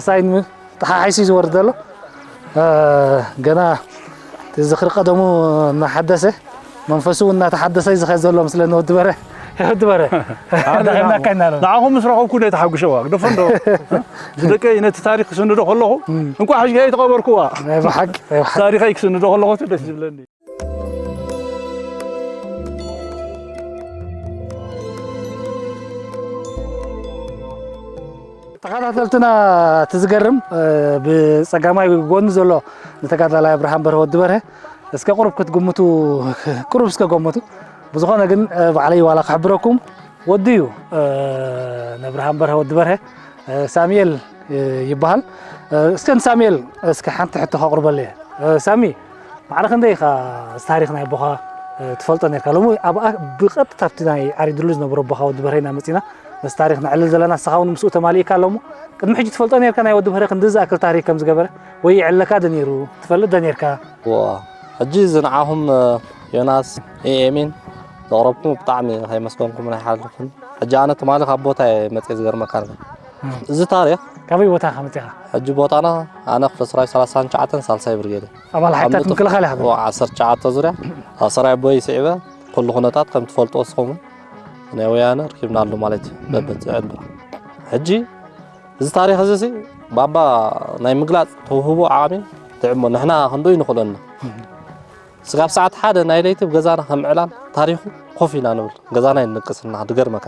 ሳይን ምን ተሓሒሱ እዩ ዝወርድ ዘሎ። እ፣ ገና እቲ ዝኽሪ ቀደሙ እናሓደሰ፣ መንፈሱ እውን እናተሓደሰ እዩ ዝኸድ ዘሎ ምስለኒ ወዲ በረ። ወዲ በረ፣ ኣነ ድሕና ንዓ-፣ ካይና ኣሎ። ንዓኹም ምስ ረኸብኩ እንደ ተሓጉሸ ዋ፣ ግደፎ እንዶ። እዚ ደቀይ ነቲ ታሪኽ ክስንዶ ከለኹ፣ እም። እንቋዕ ሕጂ ከይተቐበርኩዋ። ናይ ብሓቂ፣ ናይ ብሓቂ። ታሪኸይ ክስንዶ ከለኹ ደስ ዝብለኒ። ተኸታተልትና፣ እቲ ዝገርም፣ እ፣ ብጸጋማይ ጎኒ ዘሎ ንተጋዳላይ ኣብርሃም በርሀ ወዲ በርሀ እስከ ቁሩብ ክትግምቱ፣ ቁሩብ እስከ ገምቱ። ብዝኾነ ግን፣ እ፣ ባዕለይ ዋላ ክሕብረኩም ወዲ እዩ፣ እ፣ ነብርሃም በርሀ ወዲ በርሀ ሳሙኤል ይበሃል። እስከ ንሳሙኤል እስከ ሓንቲ ሕቶ ከቕርበሉ እየ። ሳሚ፣ ማዕረ ክንደይ ኢኻ እዚ ታሪኽ ናይ ኣቦኻ ትፈልጦ ነርካ? ሎሚ ኣብኣ ብቐጥታ ኣብቲ ናይ ዓሪድሉ ዝነበረ ኣቦኻ ወዲ በርሀ ኢና መጺና ነዚ ታሪኽ ነዕልል ዘለና። ንስኻ እውን ምስኡ ተማሊእካ ኣሎ እሞ፣ ቅድሚ ሕጂ ትፈልጦ ነርካ ናይ ወዲ በርሀ ክንዲ ዝኣክል ታሪኽ ከም ዝገበረ? ወይ ይዕለካ ዶ ነይሩ? ትፈልጥ ዶ ነርካ? እዋ፣ ሕጂ እዚ ንዓኹም ዮናስ፣ ኤኤሚን ዘቕረብኩም ብጣዕሚ ከየመስገንኩም ኣይሓልፍን። ሕጂ ኣነ ትማሊ ካብ ቦታ እየ መፅየ፣ ዝገርመካ ነገር። እዚ ታሪኽ ካበይ ቦታ ኢኻ መፂኻ? ሕጂ ቦታና፣ ኣነ ክፍለ ሰራዊት ሰላሳን ትሽዓተን ሳልሳይ ብርጌድ እየ። ኣባል ሓይልታት ምክልኻል ኢኻ? ዓሰርተ ትሽዓተ ዙርያ ኣብ ሰራይ ኣቦይ ስዒበ ኩሉ ኩነታት ከም ትፈልጥዎ ንስኹም ናይ ወያነ ረኪብናሉ ማለት እዩ። በበት ዕንብራ ሕጂ እዚ ታሪኽ እዚ ሲ ባባ ናይ ምግላፅ ተውህቦ ዓቕሚ ትዕሞ ንሕና ክንደይ ንኽእለና። ስጋብ ሰዓት ሓደ ናይ ለይቲ ኣብ ገዛና ከም ዕላል ታሪኹ ኮፍ ኢና ንብል። ገዛና ይንቅስና ድገርመካ።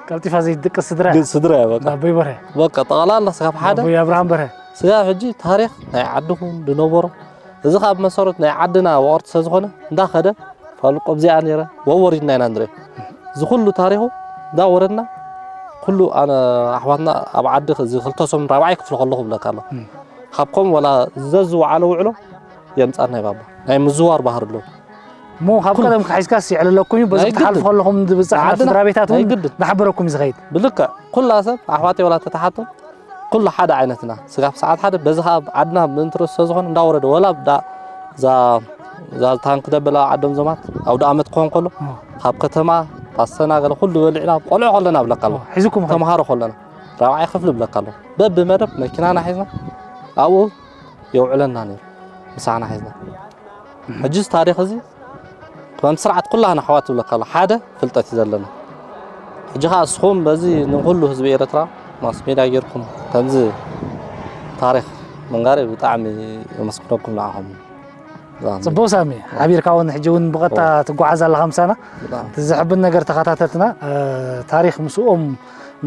ቀልጢፋ ዘይትድቅስ ስድራ እያ። ስድራ እያ በቃ። ኣቦይ በርሀ። በቃ ጠቕላላ ስጋብ ሓደ ኣቦይ ኣብርሃም በርሀ። ስጋብ ሕጂ ታሪኽ ናይ ዓድኹም ዝነበሮ፣ እዚ ካብ መሰረት ናይ ዓድና ወቐርቲ ስለ ዝኾነ እንዳኸደ ፋሉቆ ኣብዚኣ ነይረ፣ ወወሪድና ኢና ንርኢ። እዚ ኩሉ ታሪኹ እንዳወረድና ኩሉ ኣነ ኣሕዋትና ኣብ ዓዲ እዚ ክልተ ሰሙን ራብዓይ ክፍሊ ከለኹ ብለካ ኣሎ። እም። ካብ ከምኡ ወላ ዘዝወዓለ ውዕሎ የምጻና እዩ ባባ። ናይ ምዝዋር ባህሪ ኣለዎ። እሞ ካብ ኩሉ ቀደም ክሓይዝካስ የዕልለኩም እዩ፣ በዚ ናይ ክትሓልፉ ግድን። ከለኹም ዝብጻሕ ናይ ዓድና ስድራ ቤታት ናይ እውን ግድን። እናሓበረኩም እዩ ዝኸይድ። ብልክዕ ኩላ ሰብ ኣሕዋተይ ወላ ተተሓቶም ኩሉ ሓደ ዓይነትና። ስጋብ ሰዓት ሓደ በዚ ኸዓ ዓድና ምእንቲ ርእሱ ዝኾነ እንዳወረደ ወላ ዳ-፣ እዛ፣ እዛ ታንክ ደበላ ዓዶም ዘማት ኣውደ ኣመት ክኾን ከሎ እም። ካብ ከተማ ፓስተና ገለ ኩሉ በሊዕና ቆልዑ ከለና ብለካ ኣሎ። እም፣ ሒዝኩም ኸይድ። ተምሃሮ ከለና ራብዓይ ክፍሊ ብለካ ኣሎ። በብመደብ መኪናና ሒዝና ኣብኡ የውዕለና ነይሩ። ምሳና ሒዝና። ሕጂ እዚ ታሪኽ እዚ ከም ስርዓት ኩላህና ኣሕዋት ይብለካ ኣሎ። ሓደ ፍልጠት እዩ ዘለና። ሕጂ ኸዓ እስኹም በዚ ንኹሉ ህዝቢ ኤርትራ ማስ ሜድያ ጌርኩም ከምዚ ታሪኽ ምንጋር ብጣዕሚ የመስግነኩም ንዓኹም። ጽቡቕ ሳሚ፣ ሓቢርካ እውን ሕጂ እውን ብቐጥታ ትጓዓዝ ኣለኻ ምሳና። ብጣዕሚ። እቲ ዘሕብን ነገር ተኸታተልትና፣ እ፣ ታሪኽ ምስኦም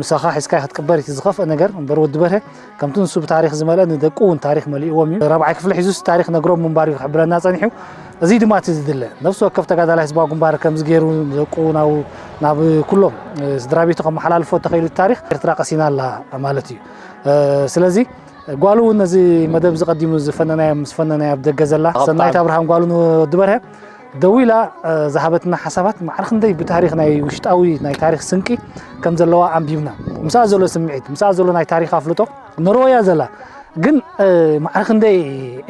ምሳኻ ሒዝካ ክትቅበር እቲ ዝኸፍአ ነገር እምበር ወዲ በርሀ ከምቲ ንሱ ብታሪኽ ዝመልአ ንደቁ እውን ታሪኽ መሊእዎም እዩ። ራብዓይ ክፍሊ ሒዙስ ታሪኽ ነግሮም ምንባር እዩ ክሕብረና ጸኒሑ። እዚ ድማ እቲ ዝድለ። ነፍሲ ወከፍ ተጋዳላይ ህዝባዊ ግንባር ከምዚ ገይሩ ንደቁ ናብ፣ ናብ ኩሎም፣ እ፣ ስድራ ቤቱ ከመሓላልፎ ተኸኢሉ እቲ ታሪኽ ኤርትራ ቀሲና ኣላ ማለት እዩ። እ፣ ስለዚ ጓሉ እውን ነዚ መደብ እዚ ቀዲሙ ዝፈነናዮ፣ ምስ ፈነናዮ ኣብ ደገ ዘላ ኣብ ሰናይት ብጣዕሚ። ኣብርሃም ጓሉ ንወዲ በርሀ ደዊላ፣ እ፣ ዝሃበትና ሓሳባት ማዕረ ክንደይ ብታሪኽ ናይ ውሽጣዊ ናይ ታሪኽ ስንቂ ከም ዘለዋ ኣንቢብና። ምስኣ ዘሎ ስምዒት፣ ምስኣ ዘሎ ናይ ታሪኽ ኣፍልጦ ኖርወያ ዘላ ግን፣ እ፣ ማዕረ ክንደይ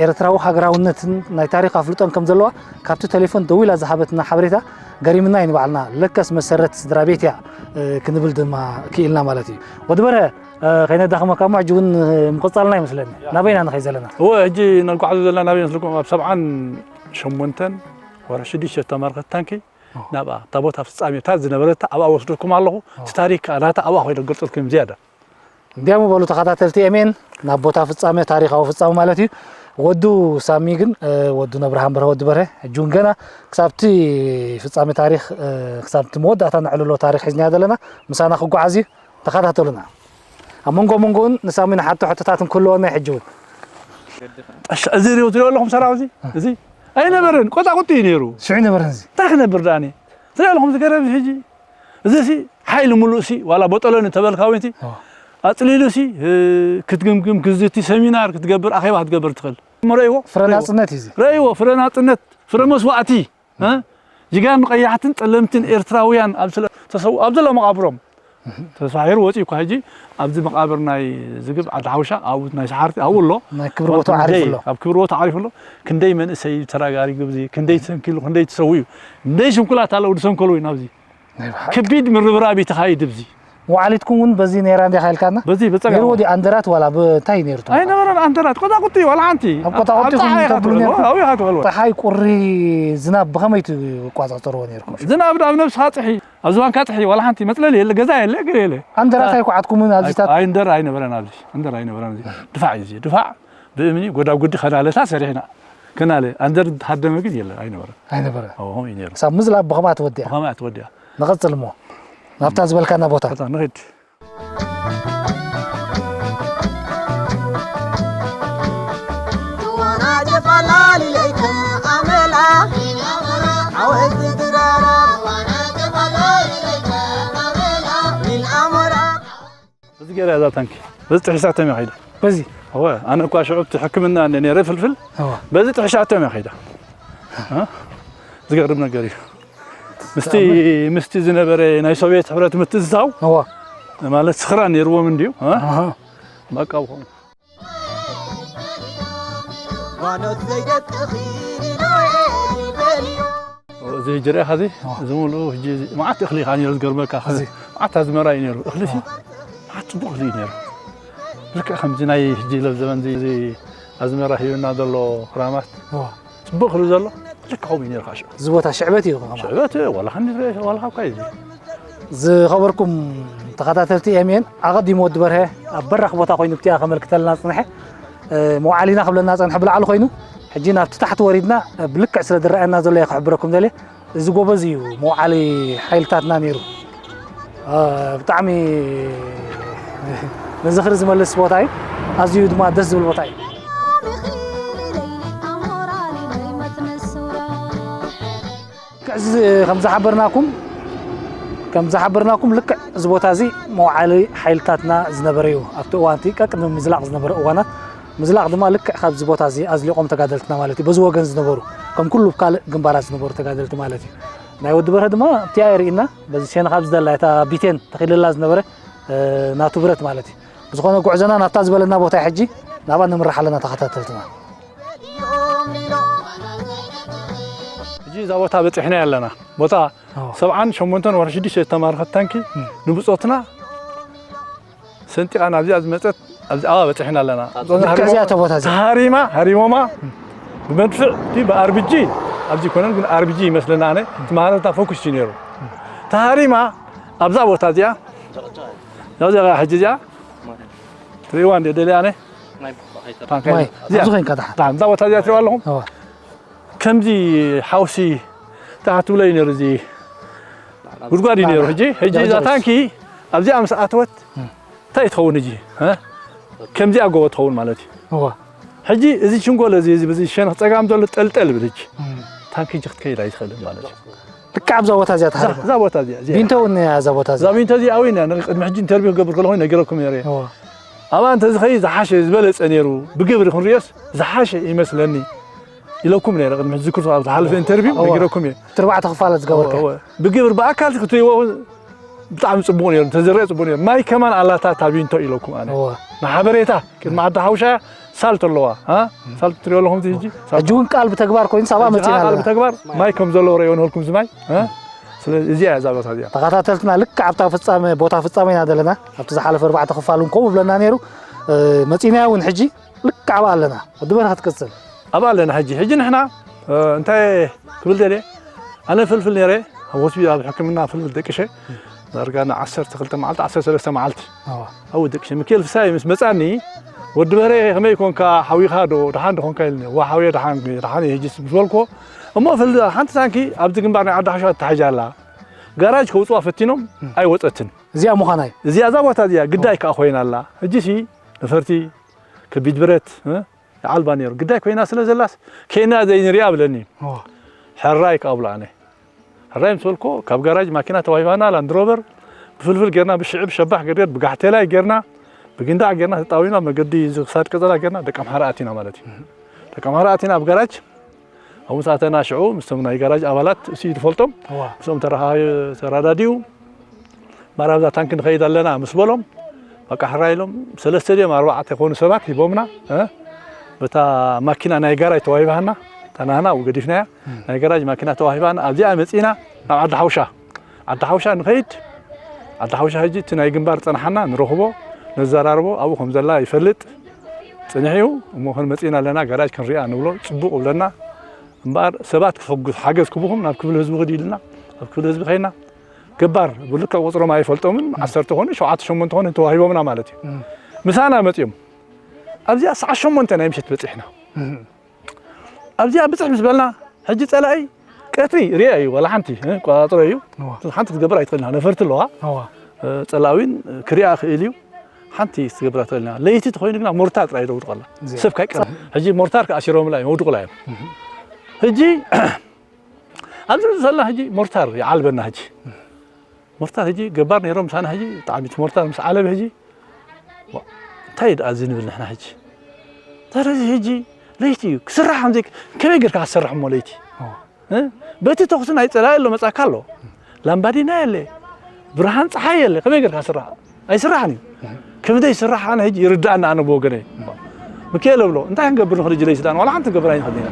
ኤርትራዊ ሃገራውነትን ናይ ታሪኽ ኣፍልጦን ከም ዘለዋ ካብቲ ቴሌፎን ደዊላ ዝሃበትና ሓበሬታ ገሪምና እዩ ንባዕልና። ለከስ መሰረት ስድራ ቤት እያ፣ እ፣ ክንብል ድማ ክኢልና ማለት እዩ። ወዲ በርሀ፣ እ፣ ከይነዳኽመካ እሞ ሕጂ እውን ምቕጻልና ይመስለኒ። ናበይና ንኸይድ ዘለና? እወ፣ ሕጂ ነጓዕዞ ዘለና ናበይ መስለኩም? ኣብ ሰብዓን ሸሞንተን ወርሒ ሽዱሽተ ዝተማረኸት ታንኪ ኦ። ናብኣ፣ እታ ቦታ ፍጻሜ፣ እታ ዝነበረታ ኣብኣ ወስደኩም ኣለኹ። ኦ። እቲ ታሪኽ ከኣ ናታ ኣብኣ ኮይነ ክገልጸልኩም ዝያዳ። እንዲያም በሉ ተኸታተልቲ ኤሜን፣ ናብ ቦታ ፍጻሜ፣ ታሪኻዊ ፍጻሜ ማለት እዩ። ወዱ ሳሚ ግን፣ እ፣ ወዱ ነብርሃም በርሀ፣ ወዲ በርሀ፣ ሕጂ እውን ገና ክሳብቲ ፍጻሜ ታሪኽ፣ እ፣ ክሳብቲ መወዳእታ ነዕልሎ ታሪኽ ሒዝናዮ ዘለና፣ ምሳና ክጓዓዝ እዩ። ተኸታተሉና። ኣብ መንጎ መንጎ እውን ንሳሚ ንሓቶ ሕቶታት እንክህልወና እዩ ሕጂ እውን። ጠሻ፣ እዚ ሪኦ ትሪኦ ኣለኹም ሰራው እዚ? እዚ ኣይነበረን፣ ቆጣቁጢ እዩ ነይሩ። ሽዑ ኣይነበረን እዚ? እንታይ ክነብር ደኣ እኔ? ትሪኦ ኣለኹም እዚ ገረብ እዚ ሕጂ? እዚ ሲ ሓይሊ ሙሉእ ሲ፣ ዋላ ቦጠሎኒ ተበልካ ወይቲ፣ ኦ። ኣጽሊሉ ሲ፣ እ፣ ክትግምግም፣ ክዝቲ፣ ሰሚናር ክትገብር፣ ኣኼባ ክትገብር ትኽእል። እሞ ረእይዎ? ፍረ ረእይዎ? ናጽነት እዩ እዚ። ረእይዎ፣ ፍረ ናጽነት፣ ፍረ መስዋእቲ። እ? ጅጋኑ ቀያሕትን ጸለምትን ኤርትራውያን ኣብ ስለ-፣ ተሰው-፣ ኣብ ዘሎ መቓብሮም ተሳሒሩ ወጺኡ እኳ ሕጂ ኣብዚ መቓብር ናይ ዝግብ ዓዲ ሓውሻ ኣብኡ ናይ ሰሓርቲ ኣብኡ ኣሎ። ናይ ክብሪ ቦታኡ ዓሪፉ ኣሎ። ኣብ ክብሪ ቦታኡ ዓሪፉ ኣሎ። ክንደይ መንእሰይ ተራጋሪጉ ኣብዚ፣ ክንደይ ተሰንኪሉ፣ ክንደይ ተሰዊኡ፣ ክንደይ ስንኩላት ኣለዉ ዝሰንከሉ ኢና ኣብዚ። ናይ ብሓቂ። ከቢድ ምርብራብ እዩ ተኻይድ ኣብዚ። ወዓሊትኩም እውን በዚ ነይራ እንዲያ ኢልካና? በዚ ብጸጋም። ነይርዎ ድዩ ኣንደራት ዋላ ብ-፣ እንታይ ነይሩ? ኣይነበረን ኣንደራት፣ ቆጣቁጢ ዋላ ሓንቲ። ኣብ ቆጣቁጢ ኣብ ጸሓይ ኢኻ ተብሉ ትውዕልዎ፣ ነይርኩም? ኣብኡ ኢኻ ትውዕልዎ። ጸሓይ፣ ቁሪ፣ ዝናብ ብኸመይ ትቆጻጸርዎ ነይርኩም? ዝናብ ኣብ ነብስኻ ጽሒ፣ ኣብ ዝባንካ ጽሒ፣ ዋላ ሓንቲ መጽለሊ የለ፣ ገዛ የለ፣ ገለ የለ። ኣንደራት ኣ-፣ ኣይኳዓትኩምን ኣብዚታት? ኣይ-፣ ኣንደር ኣይነበረን ኣብዚ፣ ኣንደር ኣይነበረን ኣብዚ። ድፋዕ እዩ እዚ፣ ድፋዕ ብእምኒ ጎዳጉዲ ከናለታ ሰሪሕና። ከናለ ኣንደር ተሃደመ ግን የለ፣ ኣይነበረን። ኣይነበረን። ኣዎ፣ ከምኡ እዩ ነይሩ። ክሳብ ምዝላብ ብኸምኣ ትወዲኣ? ብኸምኣ ትወዲኣ። ንቐጽል እሞ፣ ናብታ ዝበልካና ቦታ። በጣም ንኺድ። እዚ ገይራ እዛ ታንኪ። በዚ ጥሒሳቶም እያ ከይዳ። በዚ እወ፣ ኣነ እኳ ሽዑ እቲ ሕክምና እንደ ነይረ ፍልፍል እዋ በዚ ጥሒሳቶም እያ ከይዳ። እ? ዝገርም ነገር እዩ። ምስቲ ምስቲ ዝነበረ ናይ ሶቪየት ሕብረት ምትእትታው እዋ ማለት ስኽራን ነይርዎም እንድዩ። እ? ኣሃ በቃ ብኾኑ ጓኖት ዘይደቅኺ ኢሉ በልዮ እዚ ሕጂ ርኢኻ እዚ እዚ ሙሉኡ ሕጂ እዚ መዓት እኽሊ ኢኻ ነይሩ ዝገርመካ። እዚ። መዓት ኣዝመራ እዩ ነይሩ። እኽሊ ሲ መዓት ጽቡቕ እኽሊ እዩ ነይሩ። ልክዕ ከምዚ ናይ ሕጂ ለብ ዘበን እዚ ኣዝመራ ሂብና ዘሎ ክራማት እዋ ጽቡቕ እኽሊ ዘሎ ልክዕ ከምኡ እዩ ነይሩ። ካሽ እዚ ቦታ ሽዕበት እዩ ከማ ሽዕበት ዋላ ከንዲ ዋላ ካብ ካይ ዝኸበርኩም ተኸታተልቲ ኤምኤን ኣቐዲሙ ወዲ በርሀ ኣብ በራኽ ቦታ ኮይኑ ብቲኣ ከመልክተልና ጽንሐ። መውዓሊና ክብለና ጸንሐ ብላዕሊ ኮይኑ ሕጂ ናብቲ ታሕቲ ወሪድና ብልክዕ ስለ ዝረኣየና ዘሎ እየ ክሕብረኩም ደልየ። እዚ ጎበዝ እዩ መውዓሊ ሓይልታትና ነይሩ። ብጣዕሚ ንዝኽሪ ዝመልስ ቦታ እዩ። ኣዝዩ ድማ ደስ ዝብል ቦታ እዩ። ከምዝሓበርናኩም ከምዝሓበርናኩም ልክዕ እዚ ቦታ እዚ መውዓሊ ሓይልታትና ዝነበረ እዩ። ኣብቲ እዋንቲ ቀቅድሚ ምዝላቕ ዝነበረ እዋናት ምዝላቕ ድማ ልክዕ ካብዚ ቦታ እዚ ኣዝሊቖም ተጋደልትና ማለት እዩ። በዚ ወገን ዝነበሩ ከም ኩሉ ካልእ ግንባራት ዝነበሩ ተጋደልቲ ማለት እዩ። ናይ ወዲ በርሀ ድማ እቲኣ የርእና በዚ ሸነ ካብ ዝደላ እታ ቢቴን ተኺልላ ዝነበረ ናቱ ብረት ማለት እዩ። ብዝኾነ ጉዕዞና ናብታ ዝበለና ቦታ ሕጂ ናብኣ ንምራሕ ኣለና ተኸታተልትና። ሕጂ እዛ ቦታ በፂሕና ኣለና። ቦታ ሰብዓን ሸሞንተን ወርሒ ሽዱሽተ ዝተማረኸት ታንኪ ንብፆትና ሰንጢቓ ናብዚኣ ዝመፀት ኣብዚ ኣባ በፂሕና ኣለና። ልክዕ እዚኣ እቶ ቦታ እዚ ተሃሪማ ሃሪሞማ ብመድፍዕ ዲ ብኣርቢጂ ኣብዚ ይኮነን ግን ኣርቢጂ ይመስለና ኣነ እቲ ማለታ ፎኩስ እዩ ነይሩ። ተሃሪማ ኣብዛ ቦታ እዚኣ ናብዚኣ ሕጂ እዚኣ ትርእዋ እንደ ደሊ ኣነ ማይ ኣብዚ ኮይንካ ድሓን እዛ ቦታ እዚኣ ትርእዋ ኣለኹም። ከምዚ ሓውሲ ታሕቲ ብለይ ነይሩ እዚ ጉድጓድ እዩ ነይሩ። ሕጂ ሕጂ እዛ ታንኪ ኣብዚኣ ምስ ኣተወት እንታይ ትኸውን? ሕጂ ከምዚኣ ጎቦ ትኸውን ማለት እዩ። ሕጂ እዚ ሽንጎለ እዚ እዚ በዚ ሸነኽ ጸጋም ዘሎ ጠልጠል ይብል። ሕጂ ታንኪ ሕጂ ክትከይድ ኣይትኽእልን ማለት እዩ። ልክዕ ኣብዛ ቦታ እዚኣ ተሃሪማ እዛ ቦታ እዚኣ እዚኣ ቢንቶ እውን እያ እዛ ቦታ እዛ እዚኣ ቢንቶ እዚኣ እውን እያ። ቅድሚ ሕጂ ኢንተርቪው ክገብር ከለኹ ነጊረኩም ነይረ። እዋ። ኣብኣ እንተዝኸይድ ዝሓሸ ዝበለጸ ነይሩ። ብግብሪ ክንሪኦስ ዝሓሸ ይመስለኒ ኢለኩም ነይረ። ቅድሚ ሕጂ ዝክርቶ ኣብ ዝሓለፈ ኢንተርቪው እዋ። ነጊረኩም እየ። ትርባዕተ ክፋላት ዝገበርከ እወ፣ እወ። ብግብሪ ብኣካል ክትሪእዎ እውን ብጣዕሚ ጽቡቕ ነይሩ። እንተዝረአ ጽቡቕ ነይሩ። ማይ ከማን ኣላታ ታቢንቶ ኢለኩም ኣነ እወ። ንሓበሬታ ቅድሚ ዓዲ ሓውሻ ሳልት ኣለዋ። እ? ሳልት ትሪኦ ኣለኹም እዚ ሕጂ ሳልት ሕጂ እውን ቃል ብተግባር ኮይኑ ሳባ ሕጂ መፂና ቃል ኣለና ብተግባር ማይ ከም ዘለዎ ረእዮ ንህልኩም ዝማይ እ? ስለዚ እዚኣ እያ እዛ ቦታ እዚኣ። ተኸታተልትና ልክዕ ኣብታ ፍጻመ ቦታ ፍጻሜ ኢና ዘለና። ኣብቲ ዝሓለፈ ኣርባዕተ ክፋል እውን ከምኡ ብለና ነይሩ። እ፣ መፂናያ እውን ሕጂ ልክዕ ኣብኣ ኣለና። ወዲ በርሀ ክትቅፅል ኣብኣ ኣለና ሕጂ። ሕጂ ንሕና እ፣ እንታይ ክብል ደልየ ኣነ ፍልፍል ነይረ ኣብ ሆስፒታል ኣብ ሕክምና ፍልፍል ደቂሸ ዳርጋ ን ዓሰርተ ክልተ መዓልቲ ዓሰርተ ሰለስተ መዓልቲ እዋ። ኣብኡ ደቂሸ። ሚካኤል ፍሳይ ምስ መጻኒ ወዲ በርሀ ከመይ ኮንካ ሓዊኻ ዶ ደሓን ዶ ኮንካ ኢልኒ። እዋ ሓውየ ደሓን ደሓን እየ ሕጂ ምስ በልኩዎ እሞ ፍልፍል ሓንቲ ታንኪ ኣብዚ ግንባር ናይ ዓዲ ሓሻ ተታሒዛ ኣላ። ጋራጅ ከውፅዋ ፈቲኖም ኣይወፀትን። እዚኣ ምዃና እዩ እዚኣ እዛ ቦታ እዚኣ ግዳይ ከዓ ኮይና ኣላ። ሕጂ ሲ ነፈርቲ ከቢድ ብረት እ? ይዓልባ ነይሩ። ግዳይ ኮይና ስለ ዘላስ ከይና ዘይንሪኣ ብለኒ። እዋ። ሕራይ ከዓ ብሎ ኣነ ሕራይ ምስ በልኮ ካብ ጋራጅ ማኪና ተዋሂባና ላንድሮቨር ብፍልፍል ጌርና ብሽዕብ ሸባሕ ገርገር ብጋሕቴላይ ጌርና ብግንዳዕ ጌርና ተጣዊና መገዲ እዚ ክሳድ ቀጸላ ጌርና ደቂ ኣምሓራ ኣቲና ማለት እዩ። ደቂ ኣምሓራ ኣቲና ኣብ ጋራጅ ኣብኡ ምስ ኣተና ሽዑ ምስቶም ናይ ጋራጅ ኣባላት እሱ እዩ ዝፈልጦም እዋ። ምስኦም ተረኻ- ተረዳዲኡ ማራብዛ ታንክ ንኸይድ ኣለና ምስ በሎም በቃ ሕራይ ኢሎም ሰለስተ ድዮም ኣርባዕተ ኮኑ ሰባት ሂቦምና እ? በታ ማኪና ናይ ጋራጅ ተዋሂባና ተናህና ኣብኡ ገዲፍናያ ናይ ጋራጅ ማኪና ተዋሂባና ኣብዚኣ መፂና ናብ ዓዲ ሓውሻ ዓዲ ሓውሻ ንኸይድ ዓዲ ሓውሻ ሕጂ እቲ ናይ ግንባር ፀናሓና ንረኽቦ ነዘራርቦ ኣብኡ ከም ዘላ ይፈልጥ ፅንሕ እዩ እሞ ክንመፂና ኣለና ጋራጅ ክንሪኣ ንብሎ ፅቡቕ ብለና እምበኣር ሰባት ክፈጉስ ሓገዝ ክቡኹም ናብ ክብል ህዝቢ ክድ ኢልና ኣብ ክብል ህዝቢ ከይና ገባር ብልክዕ ቁፅሮም ኣይፈልጦምን ዓሰርተ ኮኑ ሸውዓተ ሸሞንተ ኮኑ ተዋሂቦምና ማለት እዩ ምሳና መፅኦም ኣብዚኣ ሰዓት ሸሞንተ ናይ ምሸት በፂሕና ኣብዚኣ ብፅሕ ምስ በልና ሕጂ ፀላኢ ቀትሪ ሪኣ እዩ ዋላ ሓንቲ ቆፃፅሮ እዩ ሓንቲ ክትገብር ኣይትኽእልና ነፈርቲ ኣለዋ ፀላዊን ክሪኣ ክእል እዩ ሓንቲ ክትገብር ኣይትኽእልና ለይቲ ተኮይኑ ግና ሞርታር ጥራይ ደውድቀላ ሰብ ካይቀር ሕጂ ሞርታር ክኣሲሮምላ እዮም ኣውድቁላ እዮም ሕጂ ኣብዚ ዘላ ሕጂ ሞርታር ይዓልበና ሕጂ ሞርታር ሕጂ ገባር ነይሮም ምሳና ሕጂ ብጣዕሚ እቲ ሞርታር ምስ ዓለበ ሕጂ እንታይ ደኣ እዚ ንብል ንሕና ሕጂ? ታዲያ እዚ ሕጂ ለይቲ እዩ ክስራሕ፣ ከምዘይ ከመይ ጌርካ ክትሰርሕ እሞ ለይቲ? እ? በቲ ተኹሲ ናይ ጸላኢ ኣሎ መጻካ ኣሎ። ላምባዲና የለ፣ ብርሃን ጸሓይ የለ፣ ከመይ ጌርካ ስራሕ? ኣይስራሕን እዩ። ከምዘይ ስራሕ ኣነ ሕጂ ይርዳእና ኣነ ብወገነይ። ምክኤለ ብሎ፣ እንታይ ክንገብር ንኽእል ሕጂ ለይቲ ደኣ? ዋላ ሓንቲ ክንገብር ኣይንኽእል ኢና።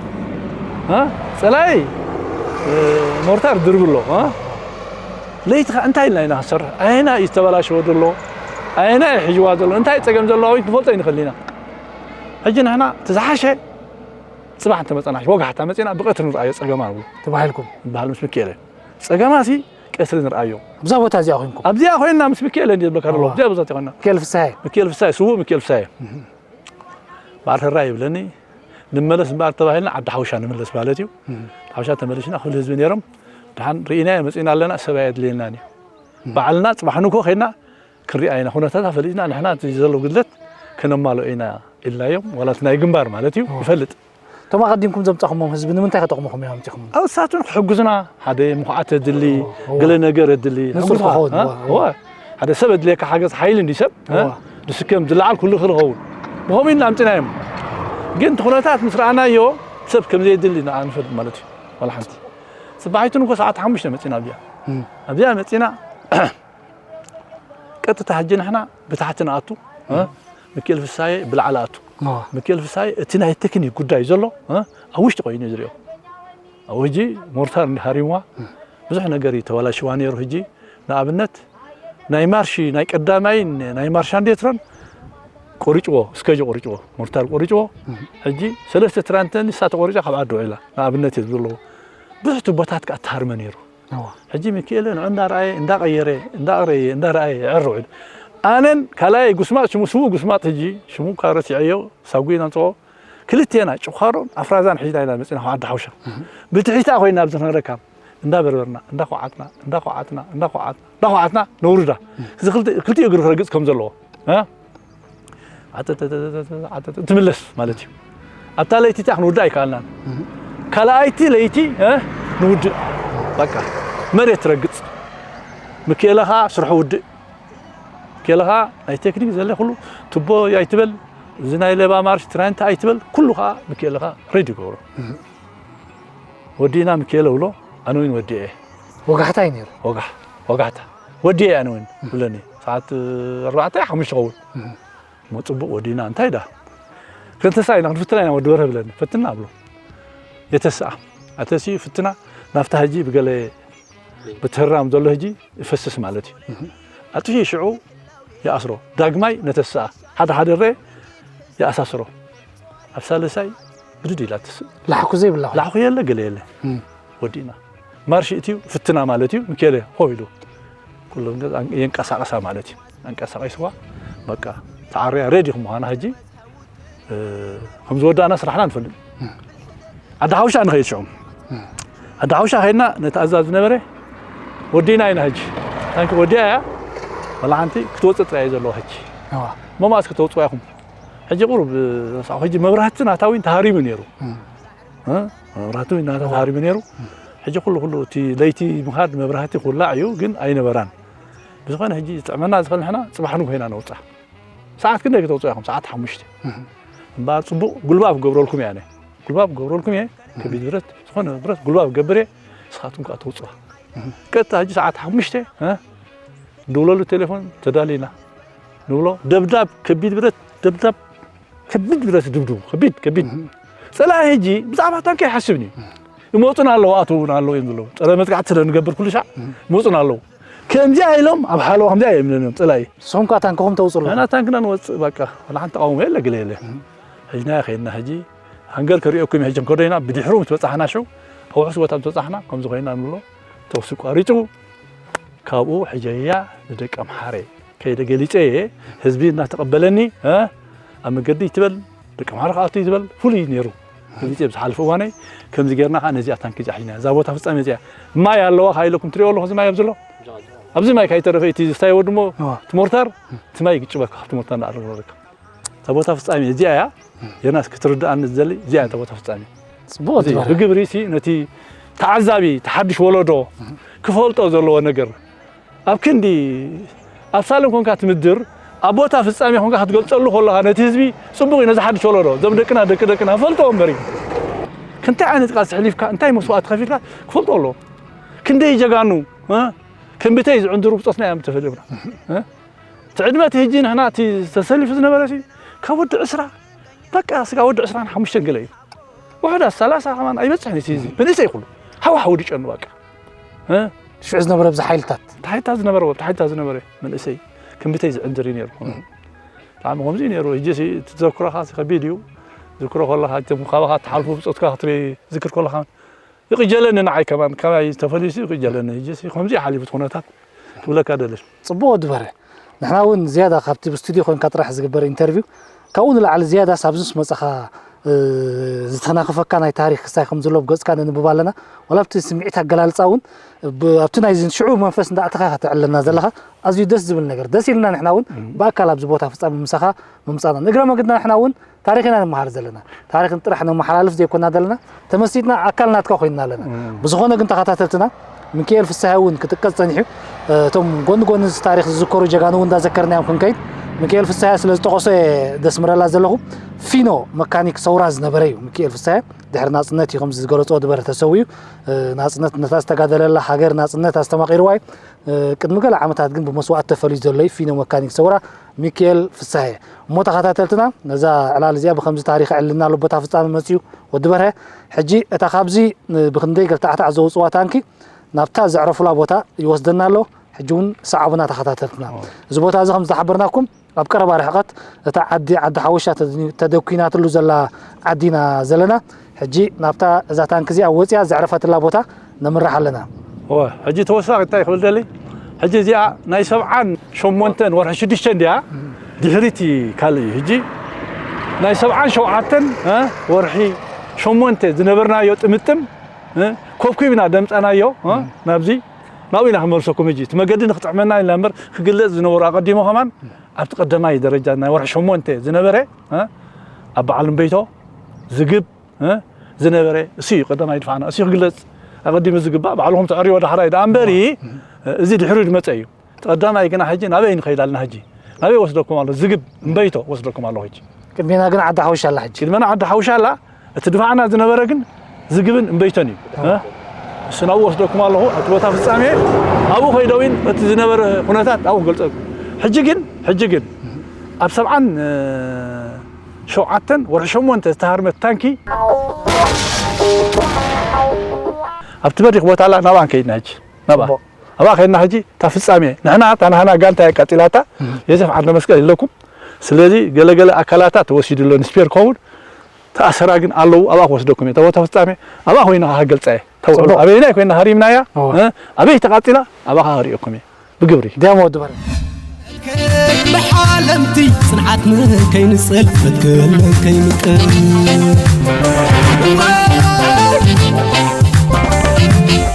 እ? ጸላኢ፣ እ፣ ሞርታር ድርብ ኣሎ፣ እ? ለይቲ ኸ እንታይ ኢልና ኢና ክንሰርሕ? ኣየና እዩ ዝተበላሸወ ዘሎ? ኣየና እዩ ሒዝዋ ዘሎ? እንታይ ጸገም ዘለዎ? ኣበይ ክንፈልጦ ኣይንኽእል ኢና። ሕጂ ንሕና እቲ ዝሓሸ ጽባሕ እንተመጸና፣ ወጋሕታ መጺና ብቐትሪ ንርኣዮ ጸገማ ንብሎ። ተባሂልኩም። ይበሃል ምስ ምክኤለ። ጸገማሲ ቀትሪ ንርኣዮ። ኣብዛ ቦታ እዚኣ ኮይንኩም። ኣብዚኣ ኮይንና ምስ ምክኤለ እንዲ ዝብለካ ዘሎ። እዋ። ኣብዚኣ ቦታ ኮይንና። ምክኤል ፍስሃየ። ምክኤል ፍስሃየ፣ ስዉእ ምክኤል ፍስሃየ። እህ። በዓል ሕራይ ይብለኒ፣ "ንመለስ እምበኣር ተባሂልና ዓዲ ሓውሻ ንምለስ" ማለት እዩ። እህ። ሓውሻ ተመሊስና ክፍሊ ህዝቢ ነይሮም። ደሓን ርኢናዮ መጺና ኣለና፣ ሰብ ኣየድልየናን እዩ። እህ። ባዕልና ጽባሕ ንግሆ ከይድና ክንሪኣ ኢና። ኩነታታ ፈሊጥና ንሕና እቲ ዘሎ ጉድለት ከነማልኦ ኢና ኢልናዮም። ዋላ እቲ ናይ ግንባር ማለት እዩ፣ እዎ። ይፈልጥ። እቶም ኣቐዲምኩም ዘምጻኹሞም ህዝቢ ንምንታይ ከጠቕሙኹም እዮም ኣምጺኹም? ኣብ እሳቱን ክሕግዙና፣ ሓደ ምኹዓት የድሊ፣ እዎ፣ እዎ። ገለ ነገር የድሊ። ንጹር ኣምጽኻ፣ ክኸውን፣ እ? እዎ፣ እዎ። እዎ። ሓደ ሰብ የድልየካ ሓገዝ ሓይሊ እንዲ ሰብ፣ እ? እዎ። ዝስከም ዝለዓል ኩሉ ክኸውን። ብኸምኡ ኢልና ኣምጺናዮም። ግን እቲ ኩነታት ምስ ረኣናዮ ሰብ ከም ዘየድሊ ንዓ ንፈልጥ ማለት እዩ። ዋላ ሓንቲ። ጽባሒቱን እኮ ሰዓት ሓሙሽተ መጺና ኣብዚኣ። እም። ኣብዚኣ መጺና ቀጥታ ሕጂ ንሕና ብታሕቲ ንኣቱ፣ እ? እም። ምክኤል ፍሳየ ብላዕሊ ኣቱ። እዋ። ምክኤል ፍሳየ እቲ ናይ ቴክኒክ ጉዳይ ዘሎ፣ እ? ኣብ ውሽጢ ኮይኑ እዩ ዝሪኦ። ኣብኡ ሕጂ ሞርታር እንዲ ሃሪምዋ፣ እም። ብዙሕ ነገር እዩ ተበላሽዋ ነይሩ። ሕጂ ንኣብነት ናይ ማርሺ፣ ናይ ቀዳማይን ናይ ማርሻንዴትሮን ቆሪጭዎ፣ እስከጆ ቆሪጭዎ፣ ሞርታር ቆሪጭዎ። እም። ሕጂ ሰለስተ ትራንተ ንሳ ተቆሪጫ ካብ ዓዲ ውዒላ፣ ንኣብነት እዩ ዘለዎ። ብዙሕ ቱቦታት ከኣ ተሃርመ ነይሩ። እዋ። ሕጂ ሚኪኤለ ንዑ እንዳረኣየ፣ እንዳቐየረ፣ እንዳቕረየ፣ እንዳረኣየ የዕሪ ውዒሉ። ኣነን ካልኣይ ጉስማጥ ሽሙ ስዉእ ጉስማጥ ሕጂ ሽሙ ካብ ረሲዐዮ ሳጉ ኢና ንጽውዖ። ክልቴና ጭዃሮን ኣፍራዛን ሒዝና ኢና መጺና ካብ ዓዲ ሓውሻ። እህ። ብትሕቲኣ ኮይና ኣብዚ ንረካብ። እንዳበርበርና፣ እንዳኳዓትና፣ እንዳኳዓትና፣ እንዳኳዓትና፣ እንዳኳዓትና ነውርዳ። እህ። እዚ ክልተ-፣ ክልቲኡ እግሪ ክረግጽ ከም ዘለዎ። እ? ዓጠጠ-፣ ዓጠጠ-፣ ትምለስ ማለት እዩ። ኣብታ ለይቲ እቲኣ ክንውድእ ኣይከኣልናን። እህ። ካልኣይቲ ለይቲ፣ እ፣ ንውድእ። በቃ፣ መሬት ትረግጽ። ምክኤለ ኸኣ ስርሑ ውድእ። ምክኤለ ኸኣ ናይ ቴክኒክ ዘለ ኩሉ ቱቦ ኣይትበል፣ እዚ ናይ ሌባ ማርሽ ትራንት ኣይትበል፣ ኩሉ ኸኣ ምክኤለ ኸኣ ሬዲ ይገብሮ። እህ። ወዲእና ምክኤለ ብሎ፣ ኣነ እውን ወዲኤ። ወጋሕታ እዩ ነይሩ። ወጋሕ-፣ ወጋሕታ። ወዲኤ ኣነ እውን እህ። ብለኒ። ሰዓት ኣርባዕተ ሓሙሽተ ይኸውን። እህ። እሞ ጽቡቕ ወዲና፣ እንታይ ደኣ? ክንተሳ ኢና፣ ክንፍትና ኢና፣ ወዲ በርሀ ብለኒ። ፈትና ኣብሎ። የተስኣ። ኣተሲኡ ፍትና፣ ናብታ ሕጂ ብገለ ብትህራም ዘሎ ሕጂ ይፈስስ ማለት እዩ። እህ። ኣጥፊኡ ሽዑ ይኣስሮ። ዳግማይ ነተስኣ። ሓደ ሓደ ረ ይኣሳስሮ። ኣብ ሳልሳይ ብድድ ኢላ ትስእ። ላሕኩ ዘይብላ ኮይና። ላሕኩ የለ፣ ገለ የለ። እም። ወዲእና። ማርሽ እትዩ ፍትና ማለት እዩ። ምኬለ ሆ ኢሉ። ኩሎም ገዛ ኣን-፣ የንቀሳቐሳ ማለት እዩ። ኣንቀሳቒስዋ፣ በቃ፣ ተዓርያ ሬዲ ከም ምዃና ሕጂ፣ እ፣ ከም ዝወዳእና ስራሕና ንፈልጥ። እም። ዓዲ ሓውሻ ንኸይድ ሽዑ። እም። ዓዲ ሓውሻ ከይድና ነቲ ኣዛዚ ዝነበረ ወዲእና ኢና ሕጂ። ታንኪ ወዲኣ እያ። ዋላ ሓንቲ ክትወፅእ ጥራይ እያ ዘለዋ ሕጂ። እዋ። እሞ መኣስ ክተውፅዋ ኢኹም? ሕጂ ቁሩብ፣ እ፣ ሕጂ መብራህቲ ናታ እውን ተሃሪሙ ነይሩ። እም። እ? መብራህቲ እውን ናታ ተሃሪሙ ነይሩ። እም። ሕጂ ኩሉ፣ ኩሉ እቲ ለይቲ ምኻድ መብራህቲ ክውላዕ እዩ፣ ግን ኣይነበራን። ብዝኾነ ሕጂ ዝጥዕመና ዝኽእል ንሕና ጽባሕ ንግሆ ኢና ነውጻ። ሰዓት ክንደይ ከተውጽኡ ኢኹም? ሰዓት ሓሙሽተ። እህ። እምበኣር ጽቡቕ ጉልባብ ክገብረልኩም እየ ኣነ። ጉልባብ ክገብረልኩም እየ። እህ። ከቢድ ብረት፣ ዝኾነ ብረት ጉልባብ ክገብር እየ። ንስኻትኩም ከኣ ተውጽዋ። እህ። ቀጥታ ሕጂ ሰዓት ሓሙሽተ፣ እ? ንድውለሉ ቴሌፎን ተዳሊና ንብሎ። ደብዳብ፣ ከቢድ ብረት፣ ደብዳብ፣ ከቢድ ብረት ድብድቡ። ከቢድ፣ ከቢድ። እህ። ጸላኢ ሕጂ ብዛዕባ ታንኪ ኣይሓስብን እዩ። እህ። ይመጹና ኣለዉ፣ ኣትዉና ኣለዉ እዮም ዘለዉ። ጸረ መጥቃዕቲ ስለ ንገብር ኩሉ ሻዕ እህ። ይመጹና ኣለዉ። ከምዚኣ ኢሎም ኣብ ሓለዋ ከምዚኣ እዮም ኢሎም ጸላኢ። ንስኹም ከኣ ታንክኹም ተውጽኡ ኣለኹም። ንሕና ታንክና ንወጽእ፣ በቃ፣ ዋላ ሓንቲ ተቃውሞ የለ፣ ገለ የለ። እህ። ሕጂ ናይ ከይድና ሕጂ ሃንገር ከርእየኩም እየ፣ ሕጂ ክንከዶ ኢና፣ ብድሕሩ ምስ በጻሕና ሽዑ፣ ኣብ ውሑስ ቦታ ምስ በጻሕና፣ ከምዚ ኮይና ንብሎ፣ ተኹሲ ቋሪጹ፣ ካብኡ ሕጀያ ንደቀምሓረ ከይደ ገሊጸ እየ፣ ህዝቢ እናተቐበለኒ፣ እ፣ ኣብ መገዲ ይትበል፣ ደቀምሓረ ክኣቱ ይትበል፣ ፍሉይ ነይሩ። ገሊጸ ብዝሓለፈ እዋነይ፣ ከምዚ ጌርና ኸዓ ነዚኣ ታንኪ እዚኣ ሒዝና፣ እዛ ቦታ ፍጻሜ እዚኣ፣ ማይ ኣለዋ፣ ካብ ኢለኩም ትሪኦ ኣለኹ፣ እዚ ማይ ኣብዚ ኣሎ? ኣብዚ ማይ ካይተረፈ፣ እቲ ዝስታይ ወዲ እሞ፣ እዋ። እቲ ሞርታር፣ እቲ ማይ ይግጭበካ፣ ካብቲ ሞርታር እንዳኣረረካ። እታ ቦታ ፍጻሜ እዚኣ እያ። ዮናስ ክትርድኣኒ ዝደሊ እዚኣ እያ እታ ቦታ ፍጻሜ። ጽቡቕ እዚ ትበሃል። ብግብሪ ሲ ነቲ ተዓዛቢ፣ እቲ ሓድሽ ወለዶ ክፈልጦ ዘለዎ ነገር ኣብ ክንዲ ኣብ ሳሎን ኮንካ ትምድር፣ ኣብ ቦታ ፍጻሜ ኮንካ ክትገልጸሉ ከለኻ ነቲ ህዝቢ ጽቡቕ እዩ። ነዚ ሓድሽ ወለዶ፣ እዞም ደቅና፣ ደቂ ደቅና ክፈልጥዎ እምበር እዩ። ክንታይ ዓይነት ቃልሲ ኣሕሊፍካ፣ እንታይ መስዋእቲ ከፊልካ ክፈልጦ ኣለዎ። ክንደይ ጀጋኑ፣ እ? ክንብተይ ዝዕንድሩ ብጾትና እዮም ተፈሊዮምና። እ? እቲ ዕድመ እቲ ህጂ ንሕና እቲ ተሰሊፉ ዝነበረ ሲ ካብ ወዲ ዕስራ፣ በቃ ስጋ ወዲ ዕስራን ሓሙሽተን ገለ እዩ። ውሕዳት ሰላሳ ከማን ኣይበጽሕን እቲ ህዝቢ። መንእሰይ ኩሉ። ሃዋ ሃው ድጨኑ በቃ። እ? ሽዑ ዝነበረ ብዚ ሓይልታት። ታሕታ ዝነበረ፣ ታሕታ ዝነበረ መንእሰይ ክንብተይ ዝዕንድር እዩ ነይሩ። ብጣዕሚ ከምዚ እዩ ነይሩ። ህጂ ሲ ትዘክሮኻ ሲ ከቢድ እዩ። ዝክሮ ከለኻ፣ እቶም ካባኻ ትሓልፉ ብጾትካ ክትርኢ ዝክር ከለኻ፣ ይቕጀለኒ ንዓይ ከማን፣ ካባይ ተፈሊሱ ይቕጀለኒ። ህጂ ሲ ከምዚ እዩ ሓሊፉ እቲ ኩነታት ክብለካ ደልን። ጽቡቕ ወዲ በርሀ። ንሕና እውን ዝያዳ ካብቲ ብስቱድዮ ኮይንካ ጥራሕ ዝግበር ኢንተርቪው፣ ካብኡ ንላዕሊ ዝያዳስ ኣብዚ ምስ መጻኻ፣ እ፣ ዝተናኽፈካ ናይ ታሪኽ ክስታይ ከም ዘሎ ብገጽካ ነንብብ ኣለና። ዋላ ኣብቲ ስምዒት ኣገላልጻ እውን ብ-፣ ኣብቲ ናይ ሽዑ መንፈስ እንዳኣተኻ ከተዕለና ዘለኻ ኣዝዩ ደስ ዝብል ነገር። ደስ ኢልና ንሕና እውን ብኣካል ኣብዚ ቦታ ፍጻመ ምሳኻ ምምጻና። ንእግረ መገድና ንሕና እውን ታሪኽ ኢና ንመሃር ዘለና። ታሪኽ ጥራሕ ነመሓላልፍ ዘይኮና ዘለና፣ ተመሲጥና ኣካል ናትካ ኮይንና ኣለና። ብዝኾነ ግን ተኸታተልትና፣ ሚካኤል ፍስሃየ እውን ክጥቀስ ጸኒሑ። እቶም ጎኒ ጎኒ እዚ ታሪኽ ዝዝከሩ ጀጋኑ እውን እንዳዘከርናዮም ክንከይድ፣ ሚካኤል ፍስሃየ ስለ ዝጠቐሶ እየ ደስምረላ ዘለኹ። ፊኖ መካኒክ ሰውራ ዝነበረ እዩ ሚካኤል ፍስሃየ። ድሕሪ ናጽነት እዩ ከምዚ ዝገለጾ ድበረ ተሰዊኡ። ናጽነት ነታ ዝተጋደለላ ሃገር ናጽነት ኣስተማቒርዋ እዩ። ቅድሚ ገለ ዓመታት ግን ብመስዋእቲ ተፈልዩ ዘሎ እዩ ፊኖ መካኒክ ሰውራ ሚካኤል ፍስሃየ። እሞ ተኸታተልትና፣ ነዛ ዕላል እዚኣ ብኸምዚ ታሪኽ ኣዕሊልና ኣሎ፣ ቦታ ፍጻመ መጺኡ ወዲ በርሀ። ሕጂ እታ ካብዚ ብኽንደይ ገልታዕታዕ ዘውጽዋ ታንኪ ናብታ ዘዕረፉላ ቦታ ይወስደና ኣሎ። ሕጂ እውን ሰዓቡና ተኸታተልትና። እዚ ቦታ እዚ ከም ዝሓበርናኩም ኣብ ቀረባ ርሕቐት እታ ዓዲ፣ ዓዲ ሓወሻ ተድ-፣ ተደኲናትሉ ዘላ ዓዲ ኢና ዘለና። ሕጂ ናብታ እዛ ታንኪ እዚኣ ወፂኣ ዘዕረፈትላ ቦታ ነምርሕ ኣለና። እወ፣ ሕጂ ተወሳኺ እንታይ ክብል ደሊ? ሕጂ እዚኣ ናይ ሰብዓን ሸሞንተን ወርሒ ሽዱሽተ እንድያ፣ ድሕሪቲ ካልእ እዩ። ሕጂ ናይ ሰብዓን ሸውዓተን፣ እ፣ ወርሒ ሸሞንተ ዝነበርናዮ ጥምጥም፣ እ፣ ኮብኩብና ደምፃናዮ፣ እ፣ ናብዚ፣ ናብኡ ኢና ክመልሰኩም። ሕጂ እቲ መገዲ ንክጥዕመና ኢልና እምበር ክግለፅ ዝነበሩ ኣቐዲሞ ከማን ኣብቲ ቀዳማይ ደረጃ ናይ ወርሒ ሸሞንተ ዝነበረ፣ እ፣ ኣብ በዓል እምበይቶ ዝግብ፣ እ፣ ዝነበረ እሱ እዩ። ቀዳማይ ድፋዕና እሱ ክግለጽ ኣቐዲሙ ዝግባእ፣ ባዕልኹም ትዕርዮ ዳሕራይ ደኣ እምበሪ፣ እዚ ድሕሪኡ ዝመጸ እዩ። እቲ ቀዳማይ ግና ሕጂ ናበይ ንኸይድ ኣለና? ሕጂ ናበይ ወስደኩም ኣሎ? ዝግብ እምበይቶ ወስደኩም ኣለኹ። ሕጂ ቅድሜና ግን ዓዲ ሓውሻ ኣላ። ሕጂ ቅድመና ዓዲ ሓውሻ ኣላ። እቲ ድፋዕና ዝነበረ ግን ዝግብን እምበይቶን እዩ። እ? እሱ ናብኡ ወስደኩም ኣለኹ። እቲ ቦታ ፍጻሜ ኣብኡ ከይደዊን እቲ ዝነበረ ኩነታት ኣብኡ ክገልጸልኩም። ሕጂ ግን፣ ሕጂ ግን ኣብ ሰብዓን ሸውዓተን ወርሒ ሸሞንተ ዝተሃርመት ታንኪ ኣብቲ በሪኽ ቦታ ኣላ። ናብኣ ከይድና ሕጂ፣ ናብኣ። ጽቡቕ። ኣብኣ ከይድና ሕጂ እታ ፍጻሜ፣ ንሕና እታ ናህና ጋንታ እያ ኣቃጺላታ፣ ዮሴፍ ዓንደ መስቀል ኢለኩም። ስለዚ ገለገለ ኣካላታ ተወሲዱ ኣሎ፣ ንስፔር ክኸውን፣ ተኣሰራ ግን ኣለዉ፣ ኣብኣ ክወስደኩም እየ። እታ ቦታ ፍጻሜ ኣብኣ ኮይና ክገልጻ እየ። ተውዕሉ ጽቡቕ። ኣበየናይ ኮይና ሃሪምናያ? እወ። እ? ኣበይ ተቓጺላ? ኣብኣ ከርእየኩም እየ። ብግብሪ። ዲያሞ ወዲ በርሀ። ብሓለምቲ ጽንዓት ንከይንጽል መትከል ከይምቅር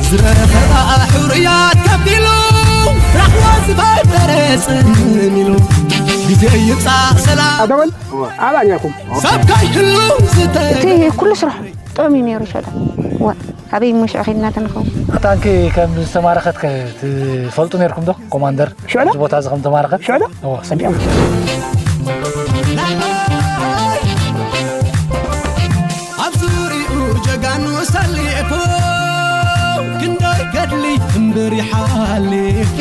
ዝረኸባ ሕሩያት ከቢሉ ራሕዋ ዝፈጠረ ጽምም ኢሉ ግዜ ይምጻእ ሰላም ኣደወል ኣባን ያኩም ሰብ ከይህሉ ዝተ እቲ ኩሉ ስራሕ ጥዑም እዩ ነይሩ። ሸዳ ዋ ኣበይ ሙሽዕ ኸይድና ተንኸው። ታንኪ ከም ዝተማረኸት ከ ትፈልጡ ነርኩም ዶ? ኮማንደር ሽዕዳ? እዚ ቦታ እዚ ከም ተማረኸት? ሽዕዳ? እዎ። ጸቢዖም። ኣብ ዙሪኡ ጀጋኑ ሰሊፉ ክንደይ ገድሊ እምብር ይሓሊፉ